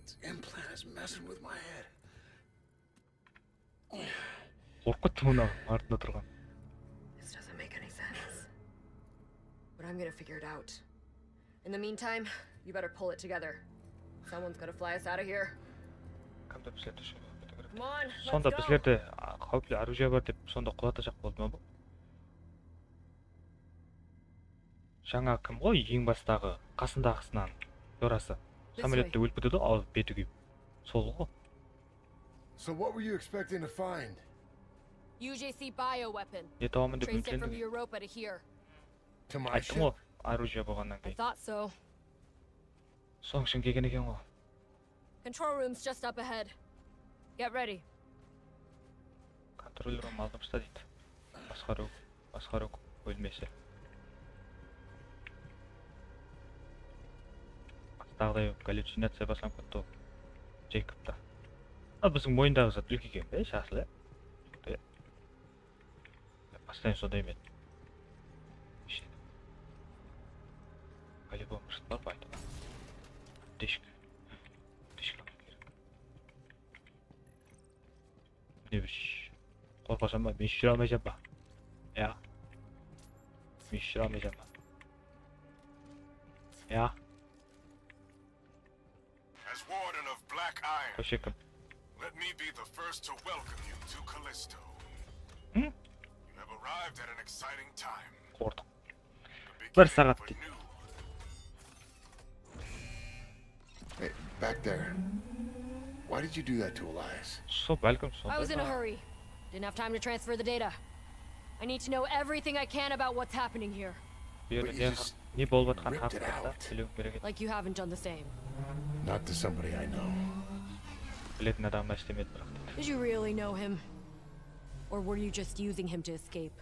this implant is messing with my head. Qorqıttı mına artında turǵan. This doesn't make any sense. But I'm gonna figure it out. In the meantime, you better pull it together. Someone's gotta fly us out of here. Kimdir bizlerdi ushırıp ketiw kerek. Come on, let's Sonda go. Bizlerde a, qáwipli orujiya bar dep sonda qulatajaq boldı ma bul? Jańa kim ǵoy, eń bastaǵı, qasındaǵısınan jorası. This Samolyotta way. Ólip ketedi, al beti kúyip. Sol ǵo. So what were you expecting to find? U J C bioweapon. Ne tabaman dep Trace it from úmitlendim. Europa to here. To my Ayttım ship? ǵo, orujiya bolǵannan I keyin. Thought so. Sonıń ushın kelgen eken ǵo. Control room's just up ahead. Get ready. Kontrol room aldımızda deydi. Basqarıw, basqarıw bólmesi. Basqaǵıday gallyucinaciya baslanıp ketti ǵo. Jeykobta. A, biziń moyındaǵı zat úlkeygen be, jaslı. Postoyanno sonday men. Ishte. По-любому mırsıt bar ǵoy. Aptechka. Aptechka kerek. Mine bir sh-, qorqasań ba? Men shıra almaysań ba? Ya. Men shıra almaysań ba? Ya. As Warden of Black Iron, Qosh ekim. Let me be the first to welcome you to Callisto. Hmm? You have arrived at an exciting time. Qorqıt. The beginning Bir saat of a deydi. New... Hey, back there. Why did you do that to Elias? Sol, bálkim I was in a sonday. Hurry. Didn't have time to transfer the data. I need to know everything I can about what's happening here. Bu jerde But ne, you just ne bolıp atqanın ripped it haqında out. biliwim kerek edi. Like you haven't done the same. Not to somebody I know. Biletin adamına istemedi biraq deydi. Did you really know him? Or were you just using him to escape?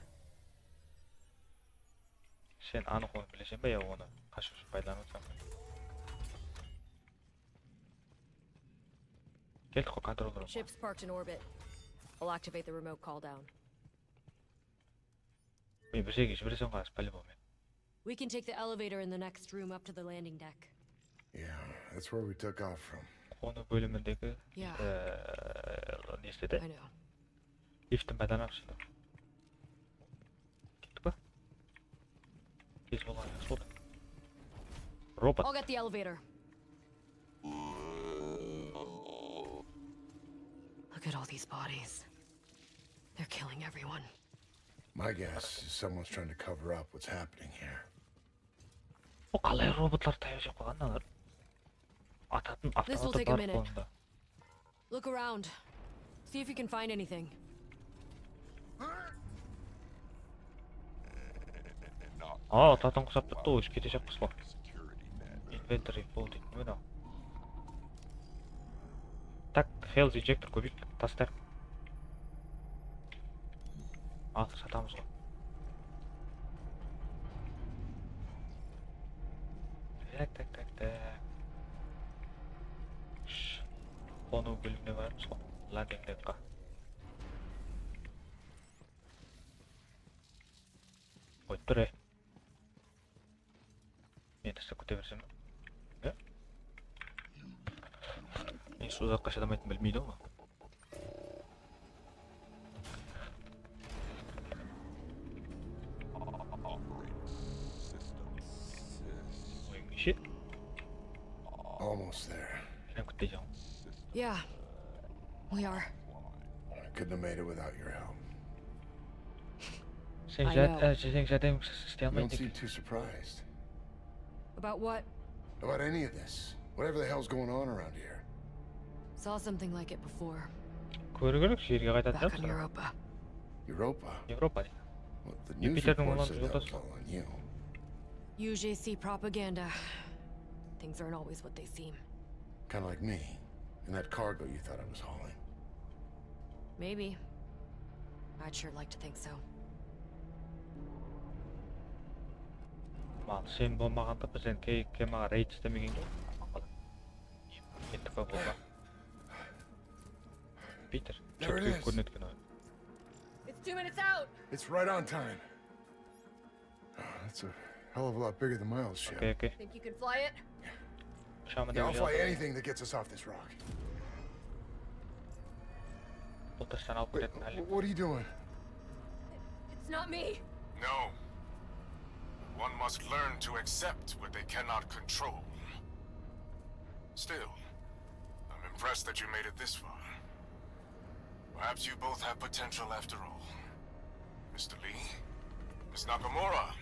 Sen anıq onı bileseń be ya onı qashıw ushın paydalanıp atırsań? Keldik qo, kontrol room. Ship's parked in orbit. I'll activate the remote call down. Men bir jerge jibereseń ǵo, по-любому. We can take the elevator in the next room up to the landing deck. Yeah, that's where we took off from. Qonıw bólimindegi, Yeah. eee, nesi de? I know. Lifttin paydalanamız endi. Kettik pa? Tez bolǵan jaqsı boldı. Robot. I'll get the elevator. Look at all these bodies. They're killing everyone. My guess is someone's trying to cover up what's happening here. O qalay robotlar tayaq jep qalǵan mınalar? Atatın This will avtomatı take a bar minute. Qolında. Look around. See if you can find anything. Aa, atatın qusap turıptı, ózi ketejaqpız ǵo. Inventory full deydi, mına. Tak, health injector kóbeyik, tastayıq. Artıq satamız ǵo. Tak, tak, tak, tak. Sh, qonıw bólimine barmız ǵo. Landing deckqa. Qoyıp tur, e. Men islep kete bersem. Ya. Men usı uzaqqa shadamaytın bilmeydi ǵo. Oyıń neshe? Almost there. Sen kútpeydi. Yeah, we are. I couldn't have made it without your help. Sen I jár- know. e, sen járdemińsiz isley You don't almaydı. Seem too surprised. About what? About any of this. Whatever the hell's going on around here. Saw something like it before. Kóriw kerek, jerge qaytadı. Back on Europa. Europa? Evropa deydi. Well, the news Jupiterdiń report olan said that was joldaşı. All on you. U J C propaganda. Things aren't always what they seem. Kind of like me. And that cargo you thought I was hauling. Maybe. I'd sure like to think so. Mal, sen bolmaǵanda biz endi ke- kemaǵa reyd islemegen eken. Kettik pa bolma. Peter, There it chetke is. Kórinedi eken oy. It's two minutes out. It's right on time. That's a hell of a lot bigger than my old ship. Okey, okey. Think you can fly it? Ushamadı. Yeah, I'll fly anything that gets us off this rock. Bul tashtan alıp Wait, ketetin hálde. wh- what are you doing? It's not me. No. One must learn to accept what they cannot control. Still, I'm impressed that you made it this far. Perhaps you both have potential after all. Mister Lee, Miss Nakamura,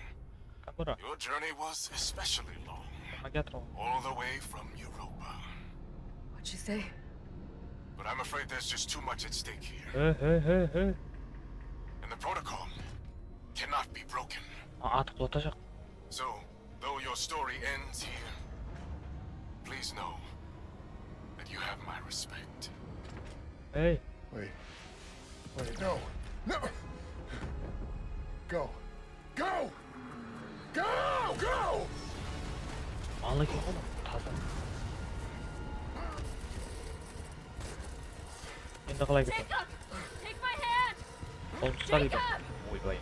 Kamura. Your journey was especially long, Nakamura. All the way from Europa. What'd you say? But I'm afraid there's just too much at stake here. He, he, he, he. And the protocol cannot be broken. A- Atı qulatajaq. So, though your story ends here, please know that you have my respect. Ey. Wait. Wait, no. No! Go. Go! Go! Go! Mal eken ǵoy, taza. Endi qalay ketedi? Jacob! Take my hand! Qolımdı usta deydi. Jacob! Oybay.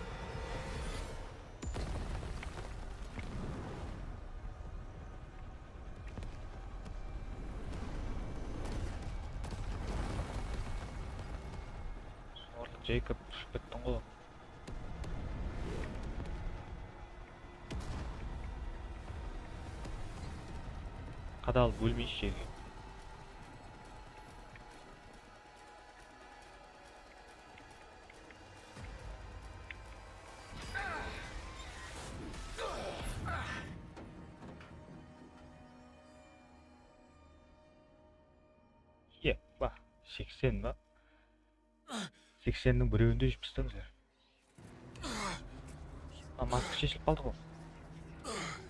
Zorlı Jacob, túsip kettiń ǵoy. Qadalıp ólmeyshi jerge. Ye, ba, seksen ba? Seksenniń birewinde júz bizler. A, maska sheshilip qaldı ǵoy.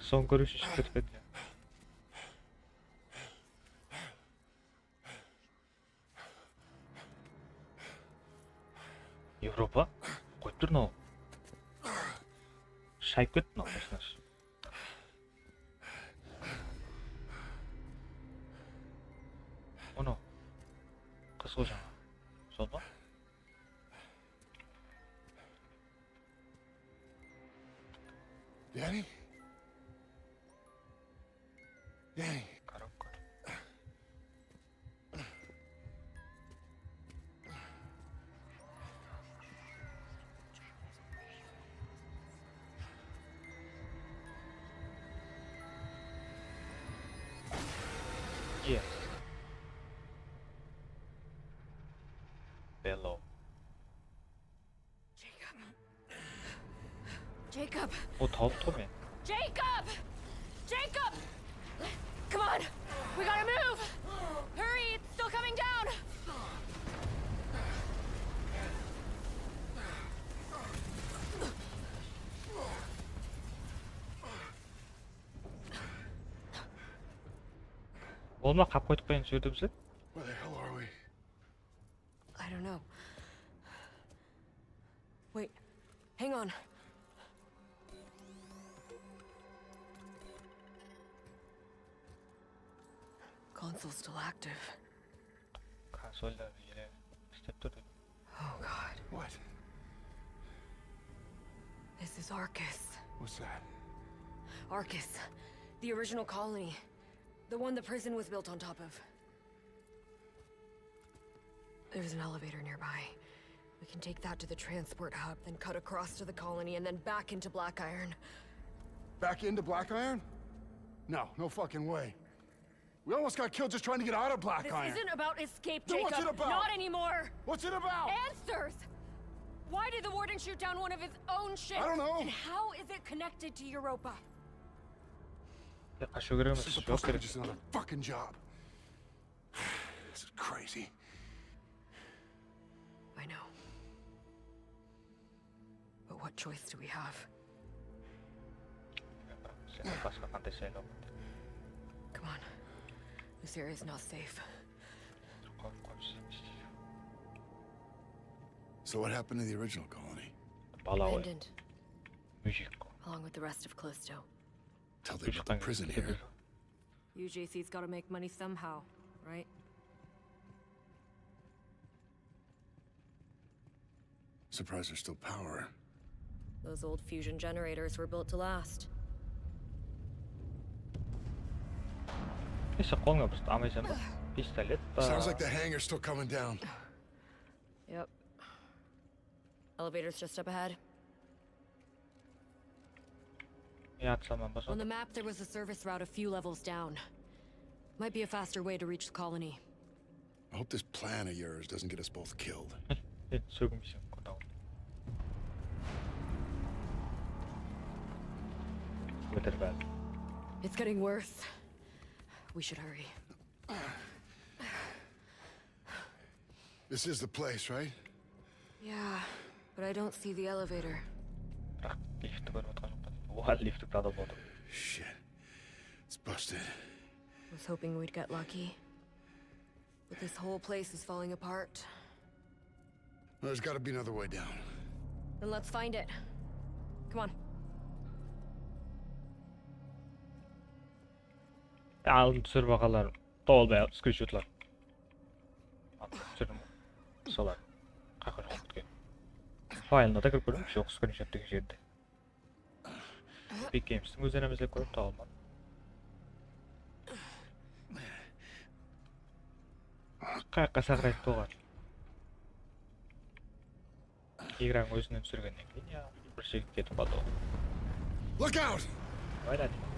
Soń kóriwshi shıǵıp ketip edi. Evropa? Qoyıp tur mınaw. Shayıp ketti mınaw personaj. Mınaw. Qız ǵoy jańa. Sol ma? Danny? Danny. Коробка. Ye. Bello. Jacob. Jacob. O, tawıp tur men. Jacob! Jacob! Come on! We gotta move! Hurry, it's still coming down! Bolma, qap qoydıp qoyayın usı jerde bizler. Where the hell are we? I don't know. Wait, hang on. Console's still active. Konsolda ele islep tur. Oh God. What? This is Arcus. What's that? Arcus, the original colony. The one the prison was built on top of. There's an elevator nearby. We can take that to the transport hub, then cut across to the colony and then back into Black Iron. Back into Black Iron? No, no fucking way. We almost got killed just trying to get out of Black Iron. This isn't about escape, Jacob. Then what's it about? Not anymore. What's it about? Answers! Why did the warden shoot down one of his own ships? I don't know. And how is it connected to Europa? Ya, qashıw kerek emes, joq kerek. This is supposed to be just another fucking job. This is crazy. I know. But what choice do we have? Sen basqa qanday saylaw? Come on. This area is not safe. Qorqıp qoyıpsız. So what happened to the original colony? Bala ǵoy. Abandoned. Mújik ǵoy. Along with the rest of Callisto. Tell they built a prison here. U J C's gotta make money somehow, right? Surprised there's still power. Those old fusion generators were built to last. Neyse, qolıńa bir zat almaysań ba? Pistolet pa? Sounds like the hangar's still coming down. Yep. Elevator's just up ahead. Ya, atlaman ba? On the map, there was a service route a few levels down. Might be a faster way to reach the colony. I hope this plan of yours doesn't get us both killed. Sóginseń, qurdaw. It's getting worse. We should hurry. This is the place, right? Yeah, but I don't see the elevator. Biraq liftti kórip atqan joqpan. Oha, liftti tadap otır. Shit. It's busted. Was hoping we'd get lucky. But this whole place is falling apart. There's gotta be another way down. Then let's find it. Come on. Aldın túsirip alǵanlar. Tolbay skrinshotlar. Al, túsirdim. Solar. Qayqa joq ketken. Faylına da kirip kórdim, joq skrinshot degen jerde. Epic Games'tiń ózlerinen izlep kórip tawa almadım. Qayaqqa saqıraydı oǵan. Ekranın ózinen túsirgennen keyin ya bir jigit ketip qaldı ǵoy. Look out! Aylanayın.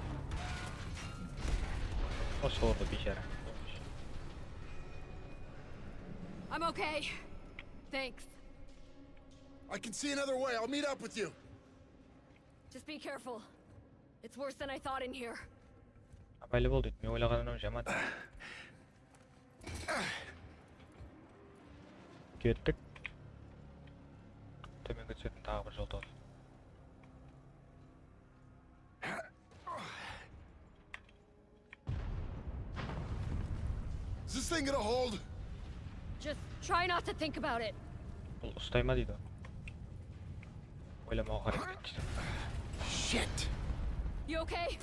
Osı orada biyshara. I'm okay. Thanks. I can see another way. I'll meet up with you. Just be careful. It's worse than I thought in here. Abaylı bol deydi. Men oylaǵanımnan jaman. Kettik. Tómenge túsetuǵın taǵı bir jol tawıp. Is this thing gonna hold? Just try not to think about it. Bul ustay ma deydi? Oylamaǵa háreket ettim. Shit! You okay?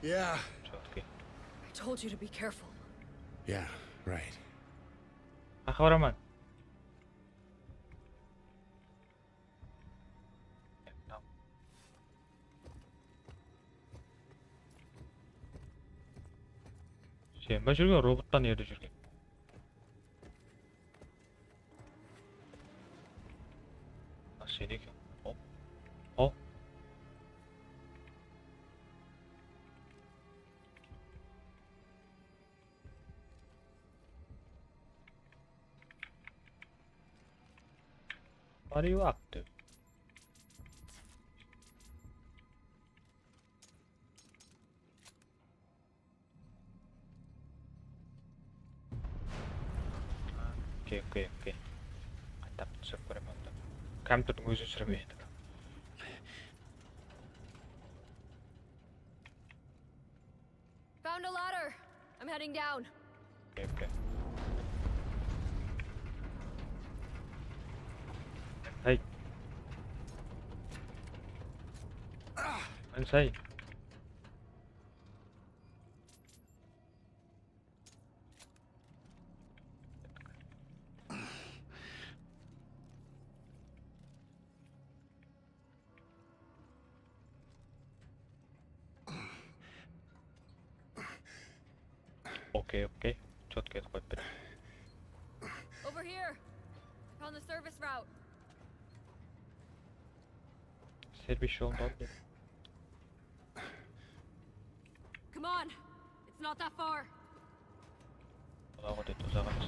Yeah. Чётко. I told you to be careful. Yeah, right. Qaqqa baraman. Sen be júrgen robottan erdi júrgen? A, sen eken. Hop. Hop. Are you active? Okey, okey, okey. Qaytap túsirip kóremen onda. Kompyuterdiń ózin súrmeydi. Found a ladder. I'm heading down. Okey, okey. Hey. Mansay. Okey, okey. Чётко etip qoyıp berdim. Over here. I found the service route. Servis jolın tawıp berdim. Come on. It's not that far. Uzaǵı dedi, uzaǵı emes.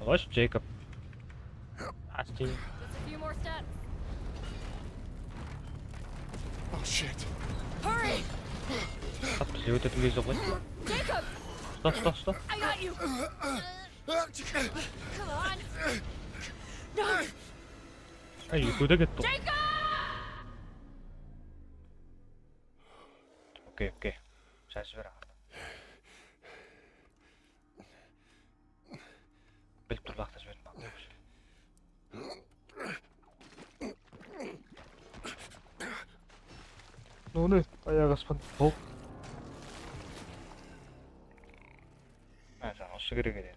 Hosh, Jacob. Asti. Just a few more steps. Oh shit. Hurry! Tap bizde ótetuǵın kez joq ǵoy. Jacob! Usta, usta, usta. I got you. Come on. No. Ay, ekewde ketti ǵoy. Jacob! Okey, okey. Jazıp jiber aǵırdı. Bilip turıp waqıtta jiberdim. None, ayaǵı aspan. Hop. Ha, sen usı kerek edi.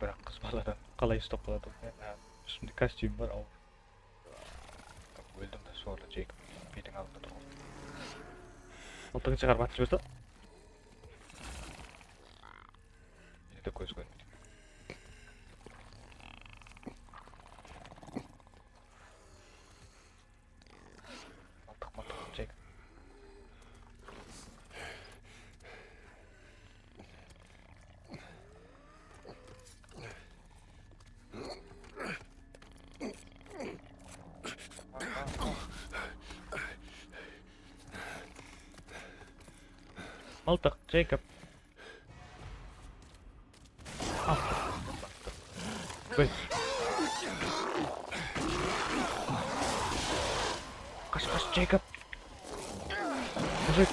Biraq qız baladan qalay ustap qaladı? Ha, ústimde kostyum bar, awır. Óldim de, sorlı Jeyk. Betiń aldında turǵan. Mıltıǵın shıǵarıp atıp jiberdi. Mende de kóz kórmeydi. Mıltıq, mıltıq, Jeyk. Mıltıq, Jacob. Al. Bil. Qash, qash, Jacob. Mujik.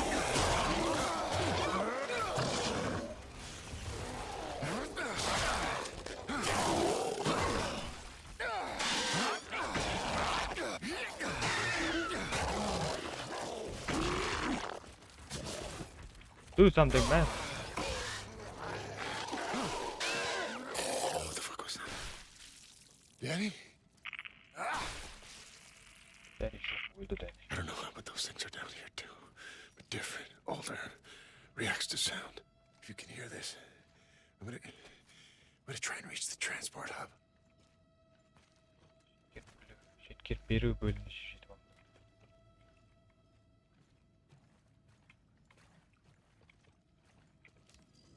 Do something, man. What the fuck was that? Danny? Danny, óldi, Danny. I don't know, but those things are down here too. But different, older, reacts to sound. If you can hear this, I'm gonna, I'm gonna try and reach the transport hub. Jetkerip beriw bólimine jetip aldım.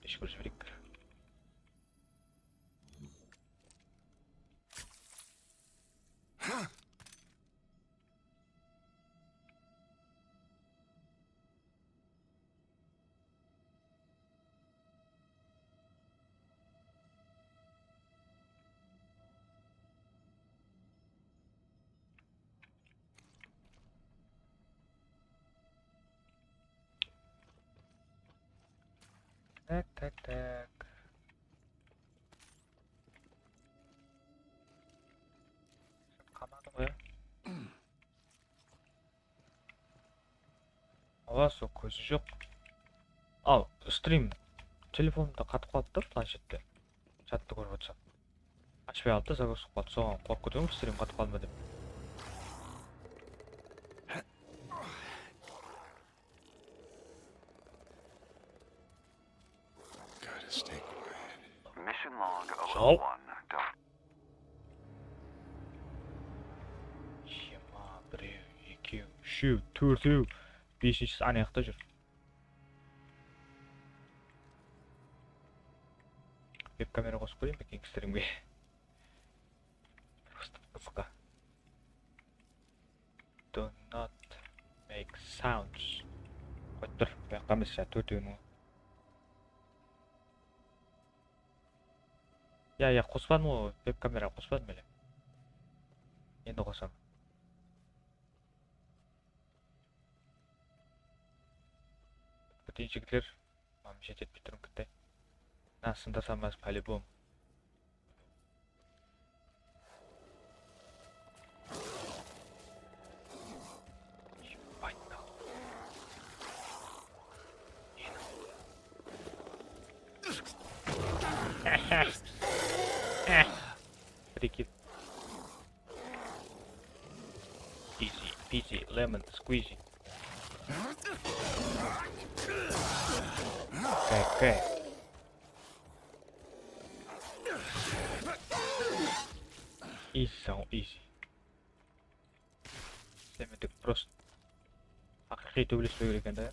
Ishki jibereyik. Tak, tak, tak. Qamadı ǵoy, ya. Awa, sol kózi joq. Al, strim telefonımda qatıp qalıptı, planshette. Chattı kórip otırsam. Ashpay aldı, zagruzik qıp qaldı. Soǵan qorqıp ketiwim, strim qatıp qaldı ma dep. Gotta stay quiet. Mission log Sol. Alarm one. Done. Jigirma, birew, ekew, úshew, tórtew, besinshisi ana jaqta júr. Web kamera qosıp qoyayın ba, gangsterimge? Просто qızıqqa. Do not make sounds. Qoyıp tur, bu jaqqa emes, ya, tórtewin. Ya, ya, qospadım ǵoy, web kamera qospadım ele. Endi qosaman. Kúteyin, jigitler. Mama, jet etpey turıń, kúte. Mına sındırsam, по-любому. Прикинь. Easy peasy lemon squeezy. Окей, окей. Easy sound, easy. Demek, просто haqıyqıy tóbelespew kerek eken da.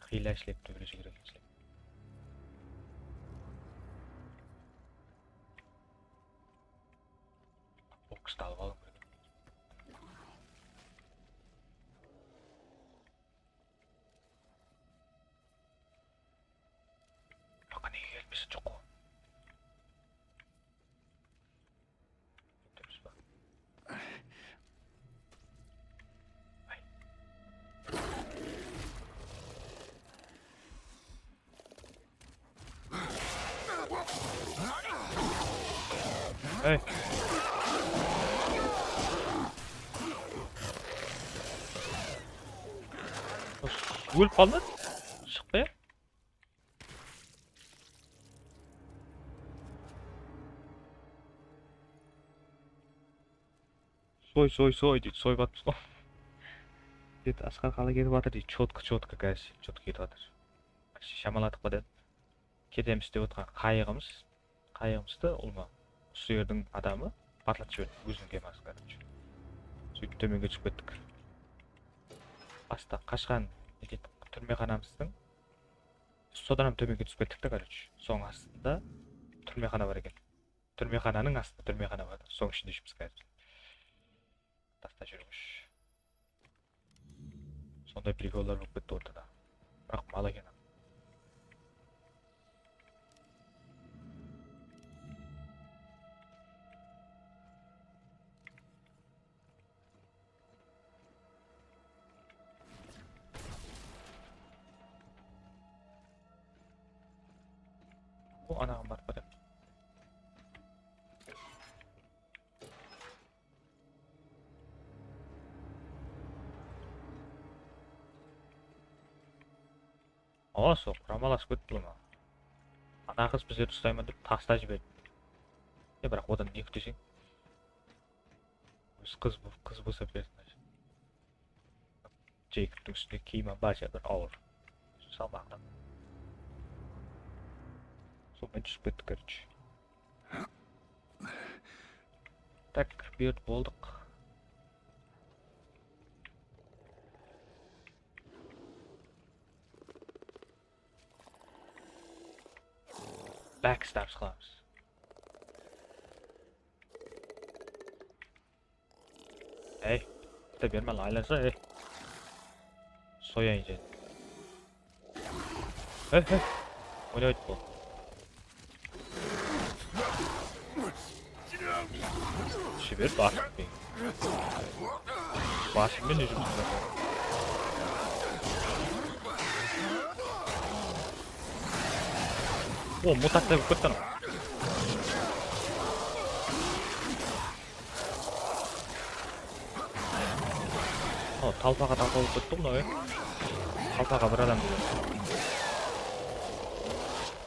Hıyla islep tóbelesiw kerek eken. Bokstan alıp alıp. Baqa nege kelmesin joq ǵo? Durıs pa? Ay. Ey. Ólip qaldı. Shıqpay. Soy, soy, soy deydi, soyıp atırmız ǵoy. Dedi, Asqar qalay ketip atır deydi, чётко, чётко, короче, чётко ketip atır. Shamaladıq pa dep. Ketemiz dep otırǵan qayıǵımız, qayıǵımızdı ulıwma usı jerdiń adamı partlatıp jiberdi, óziniń kemasın, короче. Sóytip tómenge túsip kettik. Basta qashqan, netik, túrmexanamızdıń, sodan hám tómenge túsip kettik te, короче. Sonıń astında túrmexana bar eken. Túrmexananıń astında túrmexana bar. Sonıń ishinde júrmiz, короче. Tasta júrmish. Sonday prikollar bolıp ketti ortada. Biraq mal eken. O, anaǵan barıp ketedi. Awa, sol quramalasıp ketti bular. Ana qız bizlerdi uslay ma dep tastan jiberdi. E, biraq odan ne kúteseń? Ózi qız, qız bolsa bersin. Jeykobtıń ústinde kiyimi barsha bir awır. Salmaǵınan. Sol menen túsip kettik, короче. Tak, bu jerdi boldıq. Backstab qılamız. Ey, bitta berme, aylansa, ey. Soyayın seni. Ey, ey. Oynaydı bul. Sheber basıp. Basıp men ne jumıs qılaman? O, mutaciya bolıp ketti anaw. O, talpaǵa talpa bolıp ketti ǵoy mınaw, e. Talpaǵa bir adam keledi.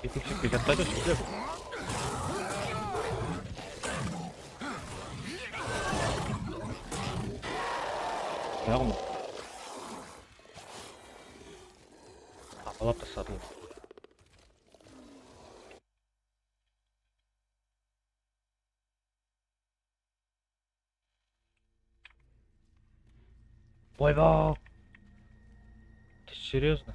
Etekshe jatpaydı shıǵıp. Ayaǵım. Apalap tasladı. Oyba! Ты серьёзно?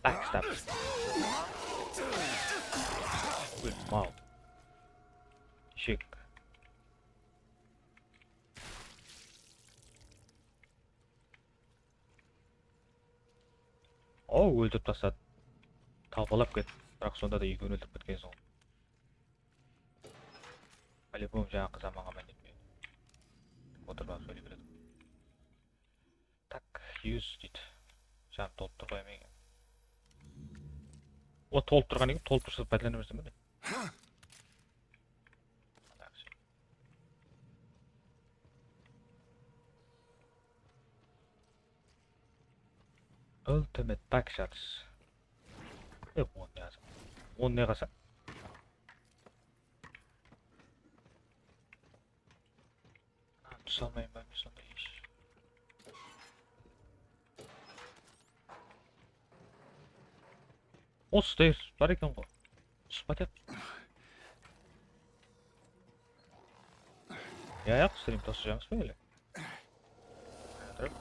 Backstab. Wow. Eshek. O, óltirip tasladı. Talpalap ketti. Biraq sonda da ekewin óltirip ketken soń. По-любому jańaǵı zamanǵa mánem. Otırıp alıp sóyley beredi. Tak, use deydi. Janı tolıp tur ǵoy, men. O, tolıp turǵan eken, tolıp tursa paydalana bersin be? Ultimate back shots. E, on ne qalsa. On ne qalsa. Túse almayman ba men sonda hesh? O, stairs bar eken ǵoy. Túsip keteyik. Ya, yaq, stream tosıjamız ba ele? Turıp.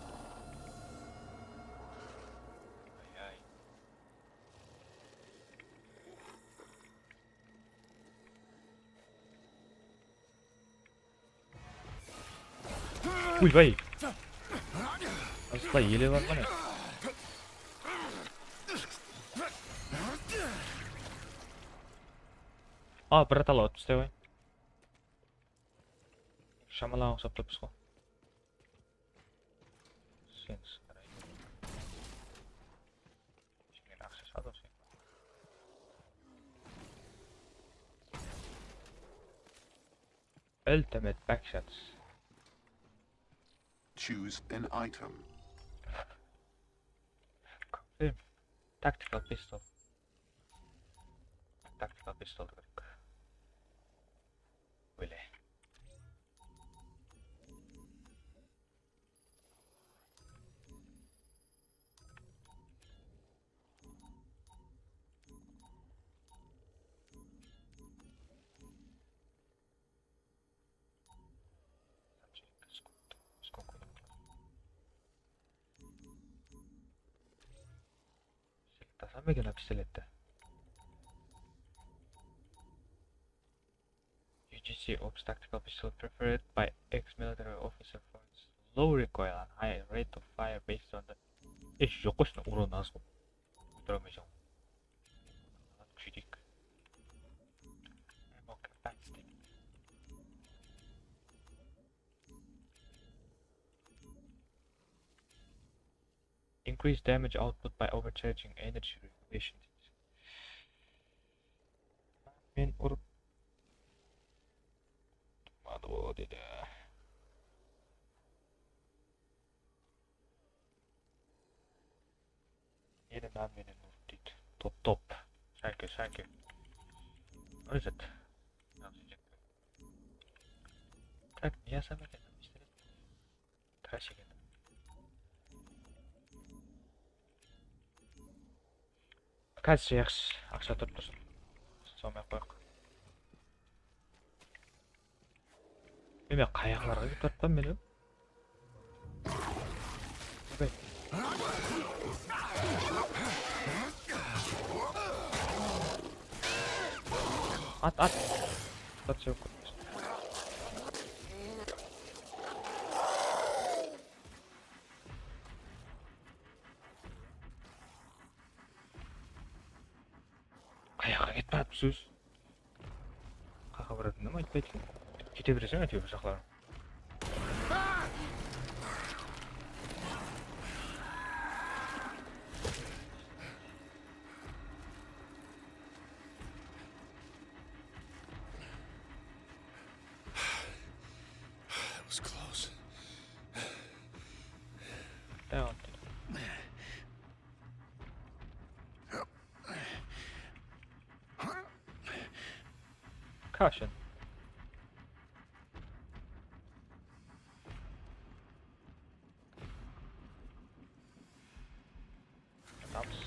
Ay, ay. Uy, bay. Asla ele bar ǵana. A, bir atala otpıs dep ay. Shamalaǵan uqsap turıpsız ǵo. Sen qaray. Ishimnen aqsha shıǵadı ǵo sen. Ultimate backshots. Choose an item. Confirm. Tactical pistol. Tactical pistol kerek. Bóle. Tasam eken pistoletti. U G C Ops tactical pistol preferred by ex-military officer for its low recoil and high rate of fire based on the... Esh, joq qoy, ushına uron az ǵo. Óltire almaysań. Kúsheyteyik. Ammo capacity. Increase damage output by overcharging energy regulation. Men urıp turmadı o, dedi. Meni nan menen urıp, deydi. Top, top. Thank you, thank you. What is it? Tak, ne yazam eken? Trash eken. Kazir, yaqshı, aqsha turıp tursın. Solmay-aq qoyaq. Men qayaqlarǵa ketip atırman men? Okey. At, at. At, jok. Qayaqqa ketip atırmız óz? Qayaqqa baratınımdı aytpaydı eken. Kete bereseń, áytewir, bir jaqlarına. Tamam. Caution. Atamız.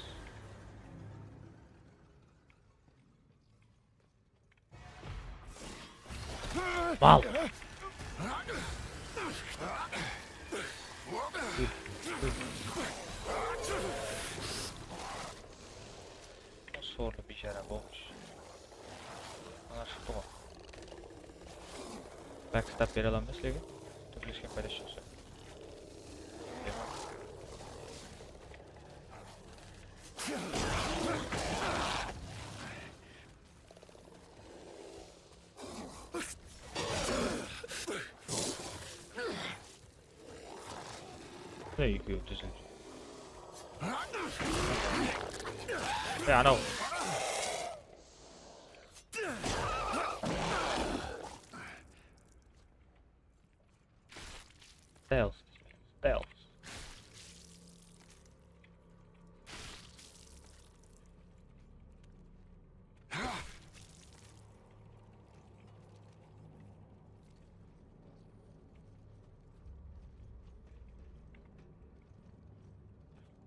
Mal. Sorlı biyshara bolmış. Ana shıqtı ǵoy. Backstab bere alamız sizlerge. Tórlesken paydası joq. Ne, ekewi dúzildi. Ya, anaw. Stealth. Stealth.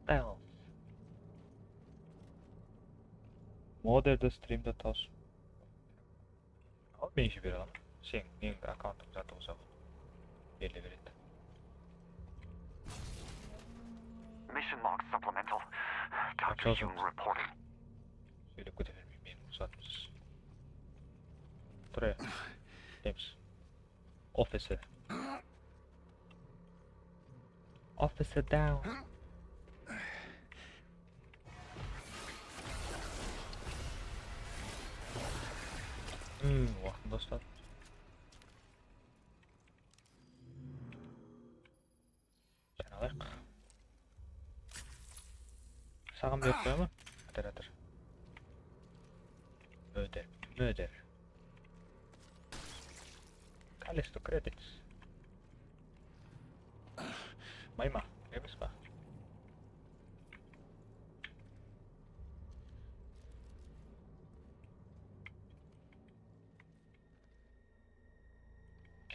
Stealth. Moderde streamde tawsıp. Al, men jibere alaman. Sen meniń akkauntıma uzatı bolsa, berle beredi. Mission log supplemental. Doctor Hume reporting. Sóylep kete bermey, meni uzatıpsız. Tur, ya. Temiz. Officer. Officer down. Hmm, waqtında usladı. Jan alayıq. Saǵan berip qoya ma? Atır, atır. Murder, murder. Callisto Credits. Mayma, emes pa?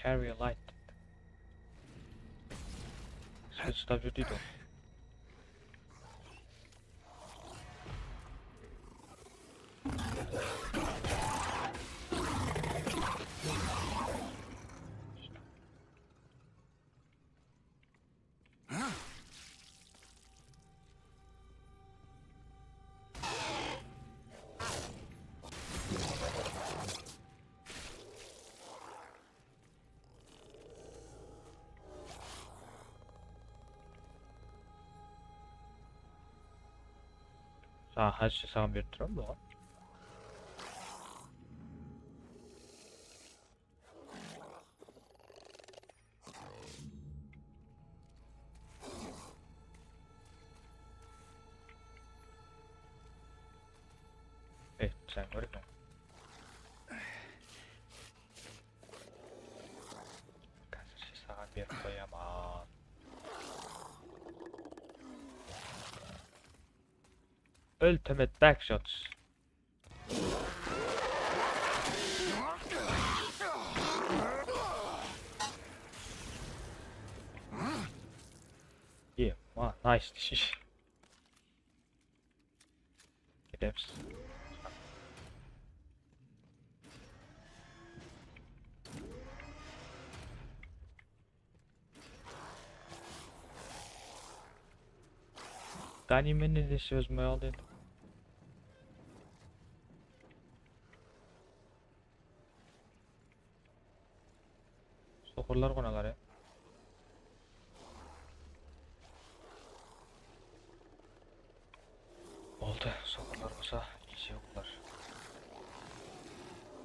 Carry a light. Sen uslap júr deydi ol. Saǵan, házirше saǵan berip turaman buǵan. Ey, sen kóreyik. Házirshe saǵan berip qoyaman. Ultimate backshots. Ye, ma, nice. Ketemiz. Ganimen de sózime aldı endi. Soqırlar qonalar, ya. Boldı, soqırlar bolsa, isew qılar.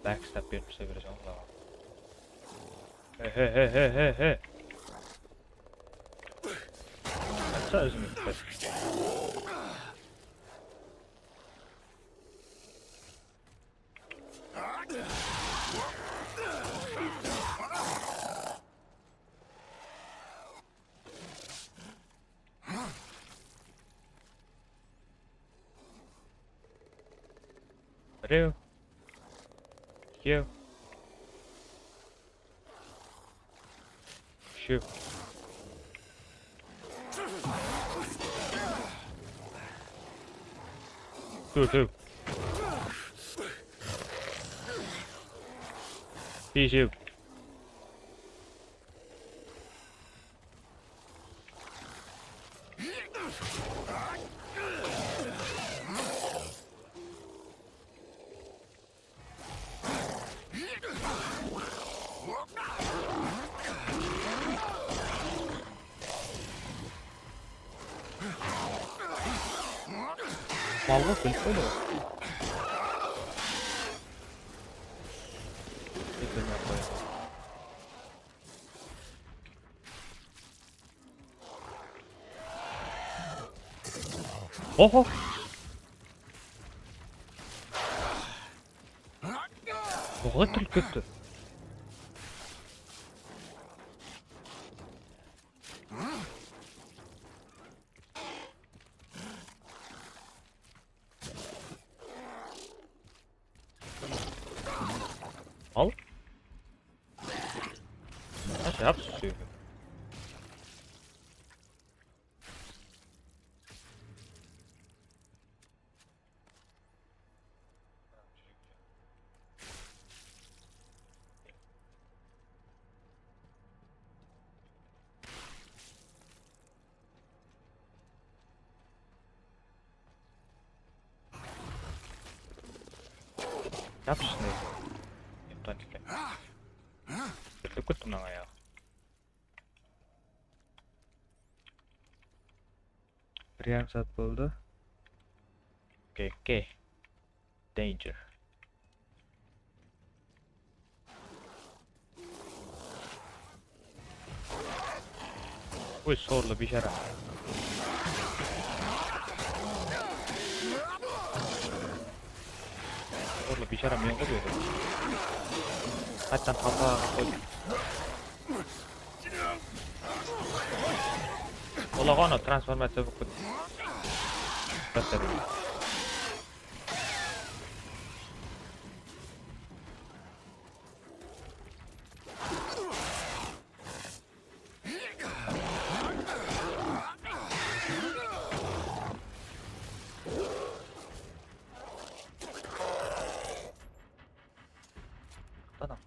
Backstab berip tasa bereceğim bularǵa. He, he, he, he, he, he. Atsa, ózime. Birew. Ekew. Úshew. Tórtew. Beshew. Malǵa bilip qoydı ǵoy. Etirmey-aq qoyayın. Oho! Oǵay, tirilip ketti. Al. Nasıl yapsın seni? Yapshı ne? Yaptan tiklen. Ketip ketti mınań ayaǵı. Bir yarım saat boldı. Okey, okey. Danger. Oy, sorlı biyshara. Sorlı biyshara men ǵoy bu jerde. Qayttan talpaǵa qoydım. Olar ǵoy ana transformaciya bolıp ketti. Bastar. Adam.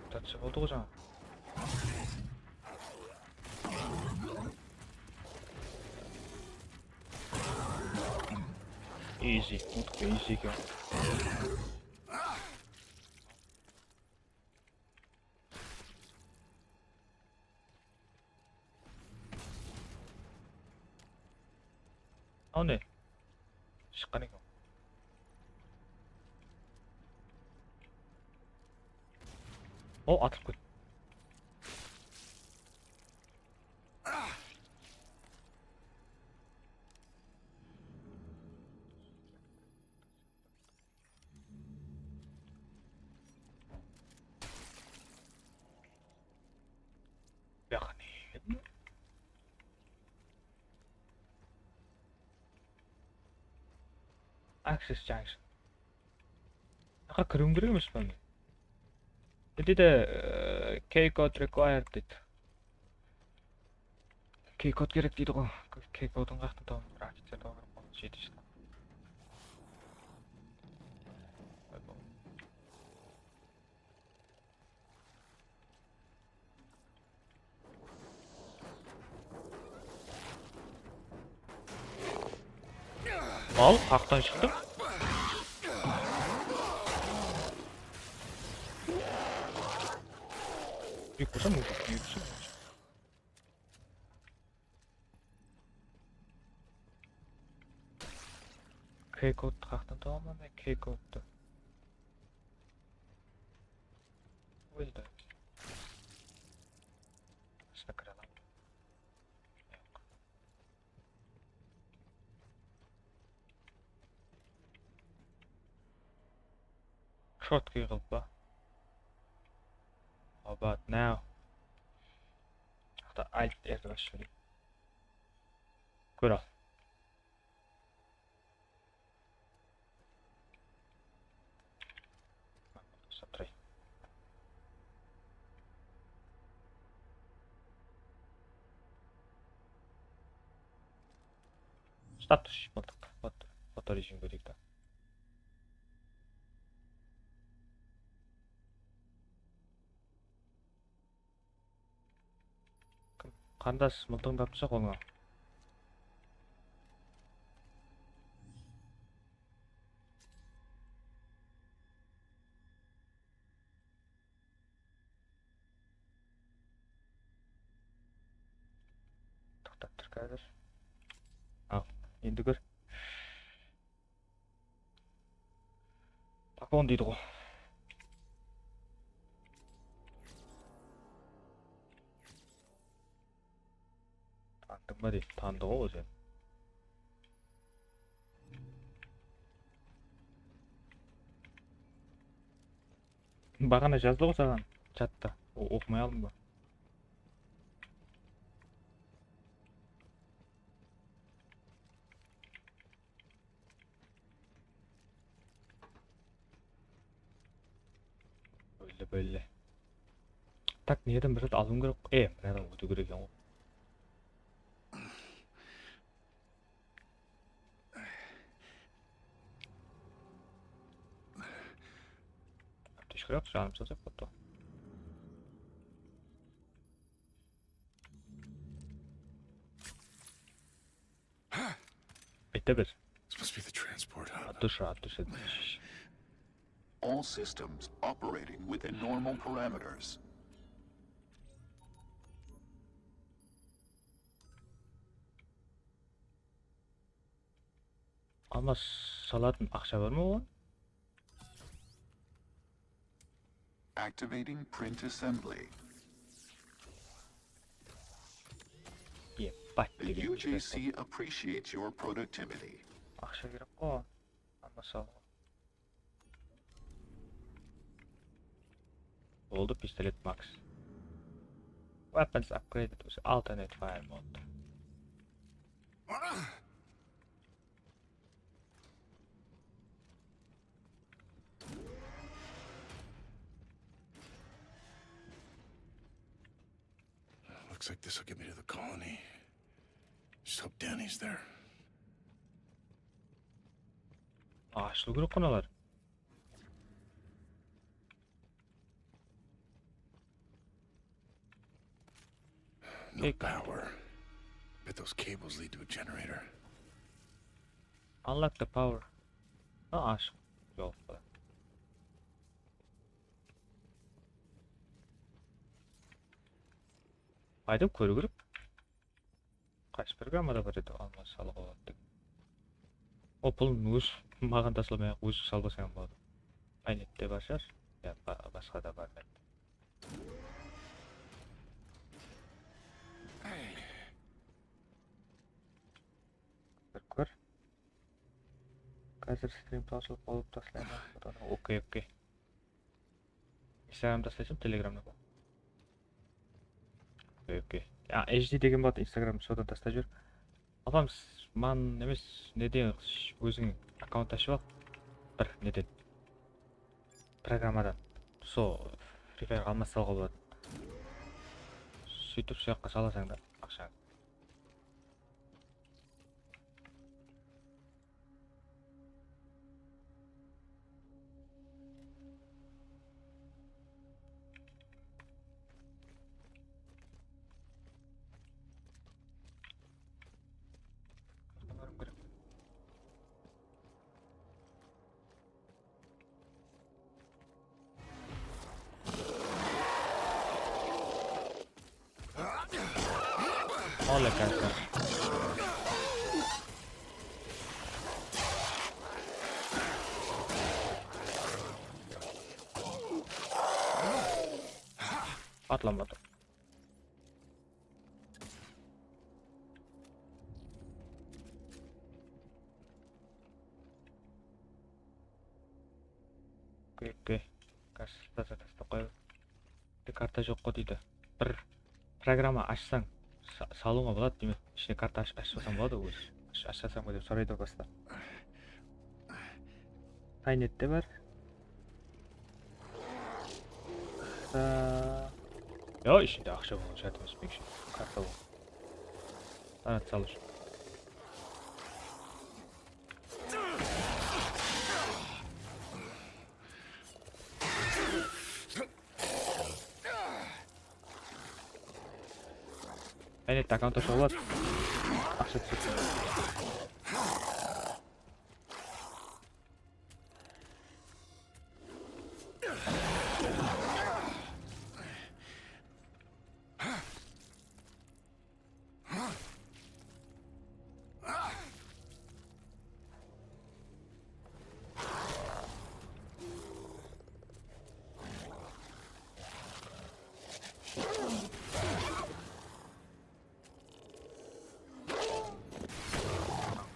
Mutaciya boldı ǵoy jańa. Easy, mıntıq easy eken. Al ne? Shıqqan eken. O, atılıp ketti. Buyaqqa ne? Access junction. Buyaqqa kiriwim kerek emes pe men? Ne deydi, e, key code required deydi. Key code kerek deydi ǵoy. Key code'ın qayaqtan tabamız? Bir officer tabamız. Jeti shıqtı. Al, qaqtan shıqtım. Jep bolsam, ózi kúyip shıǵar. Key code'tı qaqtan tabaman men, key code'tı. Ózi de. Ashına kire alam. Joq. Shortkey qılıp pa? How about now? Aqta alt R-di basıp jibereyik. Kóre al. Ushıp turay. Status boldı. Foto, foto rejim bereyik ta. Kim? Qarandash mıltıńdı alıp shıq ońa. Toqtap tur házir. Al, endi kór. Poklon deydi ǵo. Tanıdıń ba deydi. Tanıdı ǵo ózi. Baǵana jazdı ǵo saǵan chatta. O-, oqımay aldım ba? Bóldi, bóldi. Tak, mınadan bir zat alıwım kerek. E, mınadan ótiw kerek eken ǵoy. Aptechka joq, janım sızıp qaptı. Ayta ber. This must be the transport hub. Atırshı, atırshı. All systems operating within normal parameters. Alma salatın aqsha bar ma oǵan? Activating print assembly. Ебать, the U J C appreciates your productivity. Aqsha kerek ǵo. Alma salıw. Boldı, pistolet Max. Weapons upgraded with alternate fire mode. Looks like this will get me to the colony. Just hope Danny's there. Ashılıw kerek qonalar. No power. Bet those cables lead to a generator. Unlock the power. Ha, ashıq. Jol. Qayda kóriw kerek? Qaysı programmada bar edi, alma salıp aladı dep. O pulın óz maǵan taslamay-aq, óziń salbasań boladı. Aynette bar shıǵar. Ya, ba-, basqa da bar. Bir kór. Házir strim tawsılıp bolıp taslayman. Okey, okey. Instagram taslaysam, Telegramda bar. Okey, okey. Ya, H D degen boladı, Instagram, sodan taslap jiber. Apam, s-, man emes, neden, sh-, óziń akkaunt ashıp al. Bir neden. Programmadan. Sol Free Fire almasa salıwǵa boladı. Sóytip, sol jaqqa salasań da, aqshańdı. Al, ekansan. Atlamadı. Okey, okey. Kassa, kassa, kassa qoyıp. Karta joq ǵo deydi. Bir programma ashsań, sa-, salıwıńa boladı, demek. Ishine karta ash-, ashsam boladı ózi. Ash-, ashsam ba dep soraydı basta. Taynette bar. Aa, yo, ishinde aqsha bolǵan shárt emes, menińshe. Karta bolǵan. Tanat salıwshı. Áne, akkaunt ashıp aladı. Aqsha túsedi.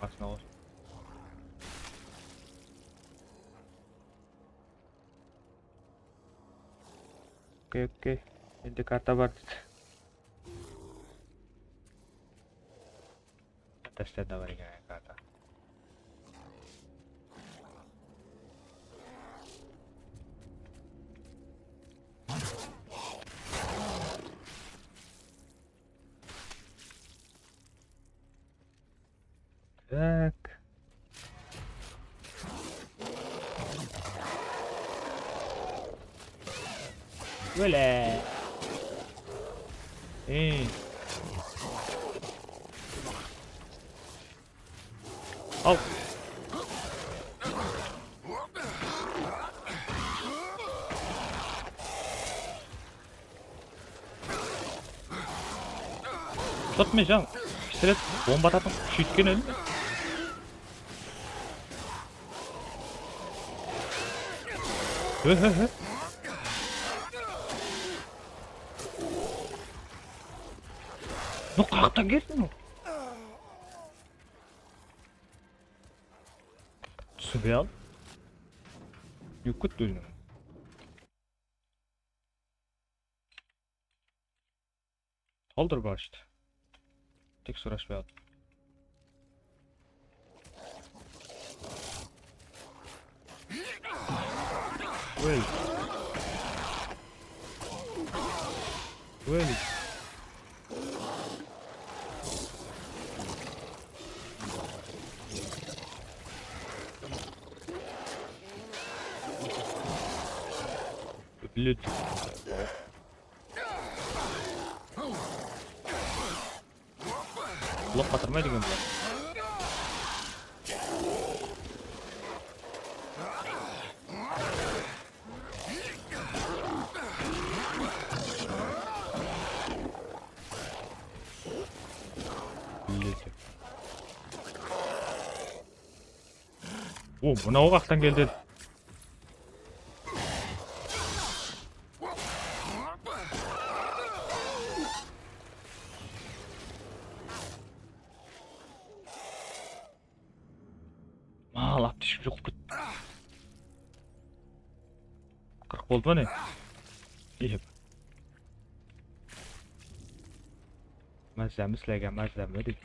Qasına qos. Okey, okey. Endi karta bar dedi. Tashlarında bar eken karta. Tak. Óle. Ey. Al. Tutmay jan. Pistolet bomba atatın kúsheytken edim. Hö, hö, hö. No, qayaqtan keldi mınaw? Túsinbey al. Yuk ketti ózine. Toldır barıshdı. Tek soraspay al. Ól. Ól. Блин. Blok batırmaydı eken bular. Блин. O, mınaw qaqtan keldi. Mal, apteshka joq bolıp ketti. Qırq boldı ma ne? Ep. Mazza mı sizlerge, mazza mı deydi.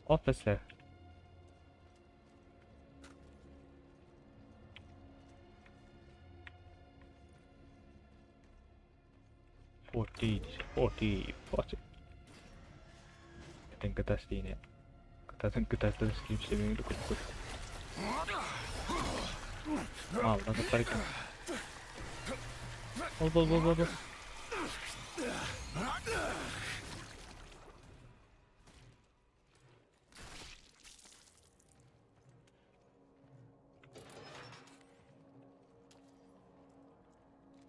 Officer. Forty, forty, forty. Ертең GTA isteyine. GTA-dan, GTA-dan stream islemegende kóp kóp. Al, mına zat bar eken. Bol, bol, bol, bol, bol.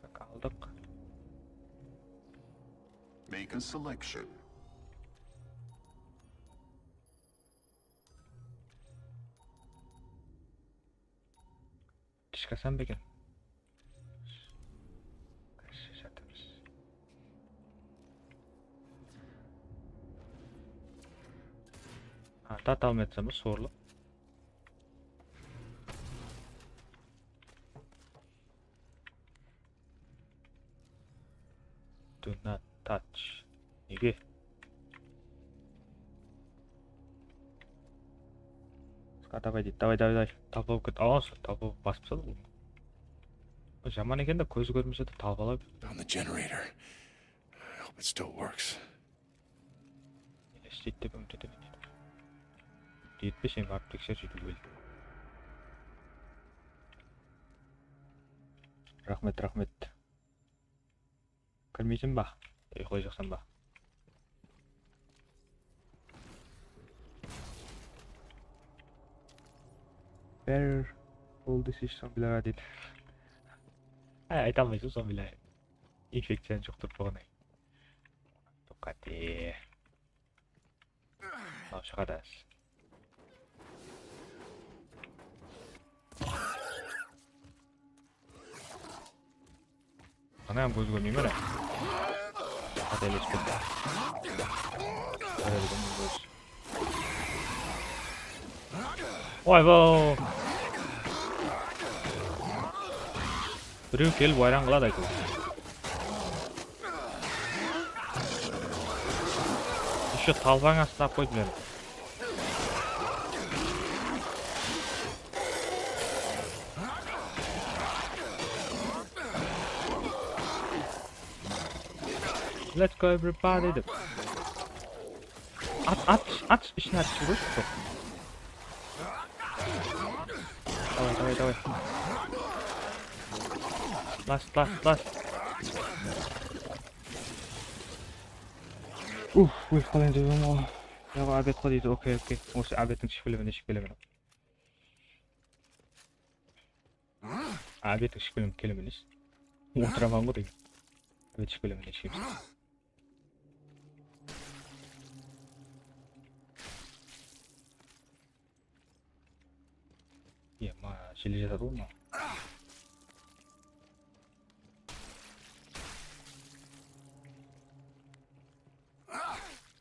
Tak, aldıq. Make a selection. Tishka san beken. Ha, tat almay atırsan ba, sorlı. Do not touch. Nege? Давай, давай, давай, давай. Talpıp ket. Awa, talpıp basıp saldı bul. Jaman eken de, kózi kórmese de talpalap. Found the generator. I hope it still works. Ishleydi dep úmit etemen. Jetpes, sen barıp tekser, júdip ól. Raxmet, raxmet. Kirmeysen ba? Uyqılayjaqsan ba? Better all this is zombilarǵa deydi. Ay, ayta almaysań zombilar infekciyanı juqtırıp qoyǵannan keyin. Toqtap. Mınaw shıǵadı. Ana hám kózi kórmeymen. Qátelesip ketti. Oybo! Birew kelip wayran qıladı, áytewir. Ещё talpań astına qoydı meni. Let's go, everybody, dep. At, at, at, ishine atshı qoyshı, joq. Давай, давай, давай. Last, last, last. Uf, ólip qalayın dep edim ǵoy. Yaǵı, obed ǵo deydi, okey, okey. Osı obedtiń shipelemen, shipelemen. Obed shipelemen kelemen, es. Otıraman ǵo deydi. Obed shipelemen, shipelemen. Iya, ma, jeli jatadı ǵoy mına.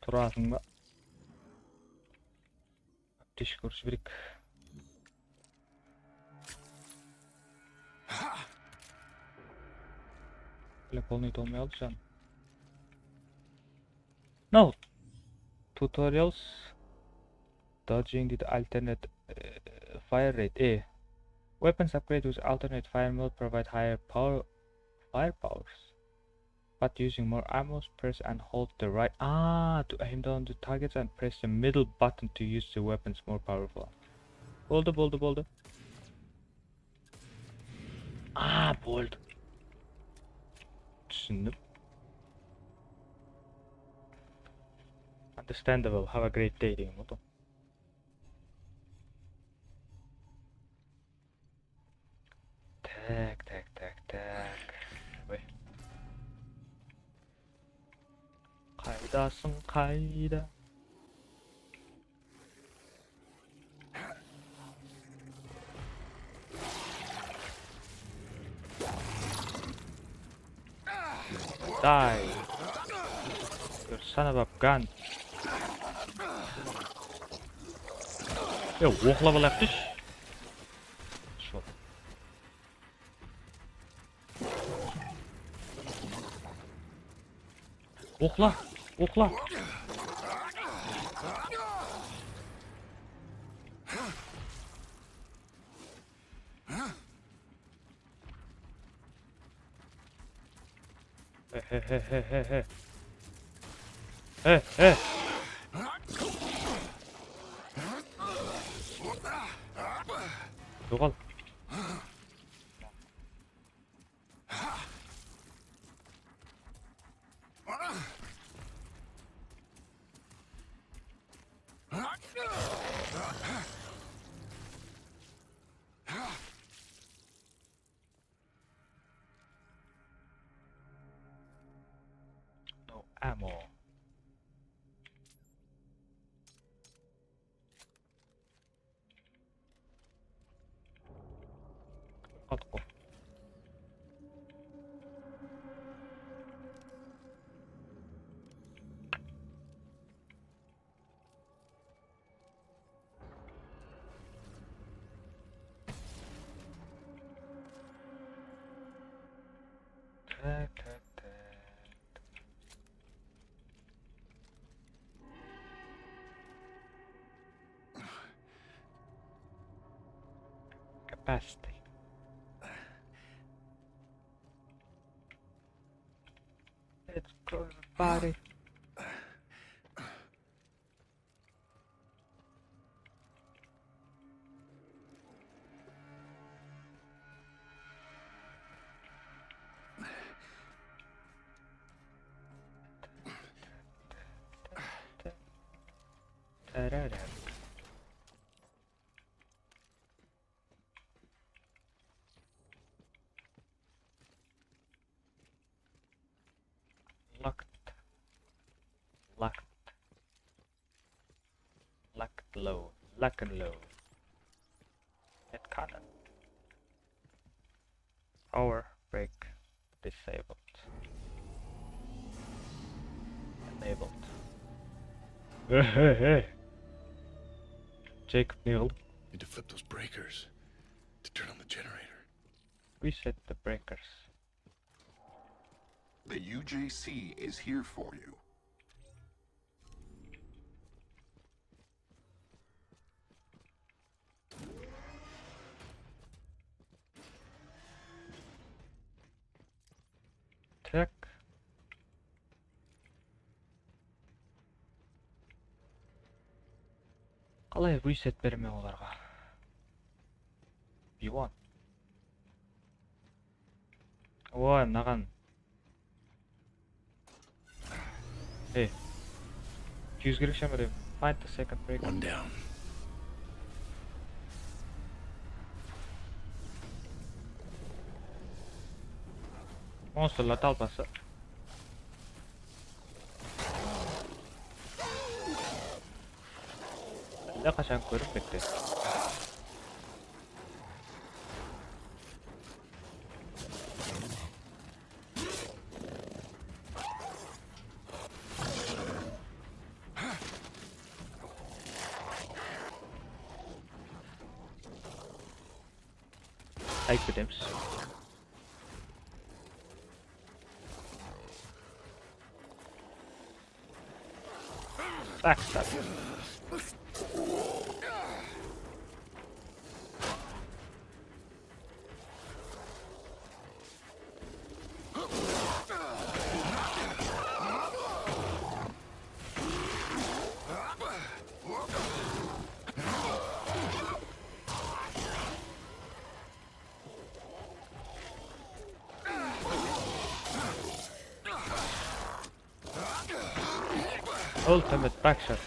Turasıń ba? Aptechka urıp jibereyik. Bile, polnıy tolmay qaldı jan. No. Tutorials. Dodging the alternate, uh, fire rate. E. Weapons upgrade with alternate fire mode provide higher power, fire powers. But using more ammo, press and hold the right, ah, to aim down the targets and press the middle button to use the weapons more powerful. Boldı, boldı, boldı. Ah, boldı. Túsindim. Understandable. Have a great day degen boldı. Tak, tak, tak, tak. Oy. Qaydasıń, qayda? Die. Your son of a gun. E, oqlap alayıq deshshi. Sol. Oqla, oqla. He, he, he, he, he, he. He, he. Joǵal. No ammo. Qaldıq ǵo. Tak, tak, tak. Bastı. Let's go, everybody. Tarara. Locked. Locked. Locked low. Lock and low. Head cannon. Power break disabled. Enabled. Hey, hey, hey. Jacob ne qıldı? Need to flip those breakers to turn on the generator. Reset the breakers. The U J C is here for you. Tak. Qalay reset beremen olarǵa? Yuan. Oy, mınaǵan. Ey. Eki júz kerek shama dep. Find the second break. One down. Monsterlar talpası. Allaqashan kórip ketti. Ayıp etemiz. Backstab. Ultimate backshot.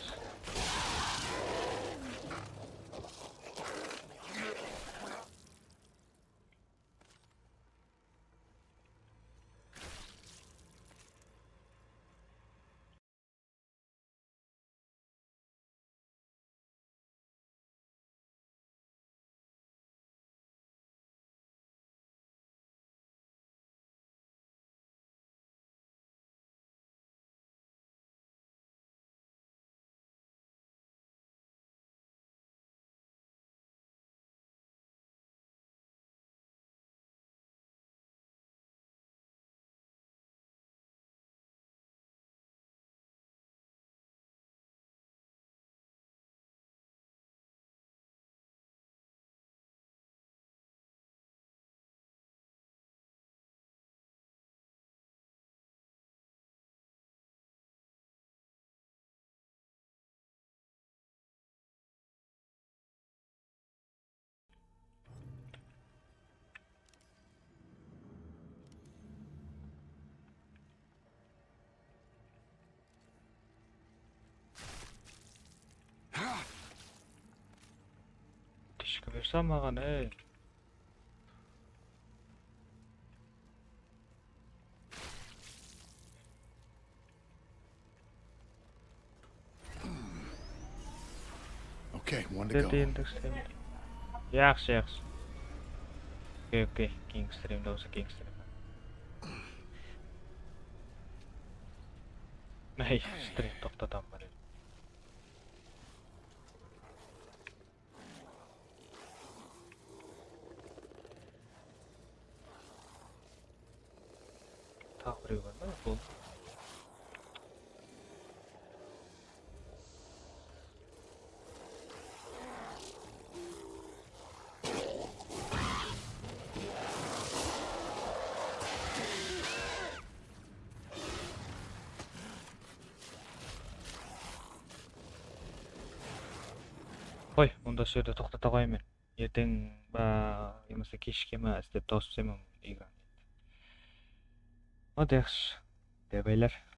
Tishki bersa maǵan, ey. Okay, one to go. Endi stream. Yaqshı, yaqshı. Okey, okey. Keyingi streamde bolsa, keyingi stream. Ay, stream toqtatam bar edi. Taǵı birew bar ma? Bul. Qoy, onda usı jerde toqtata qoyayın men. Erteń ba yamasa keshke ma islep tawıp taslayman igranı. Вот, yaqshı. Debeyler.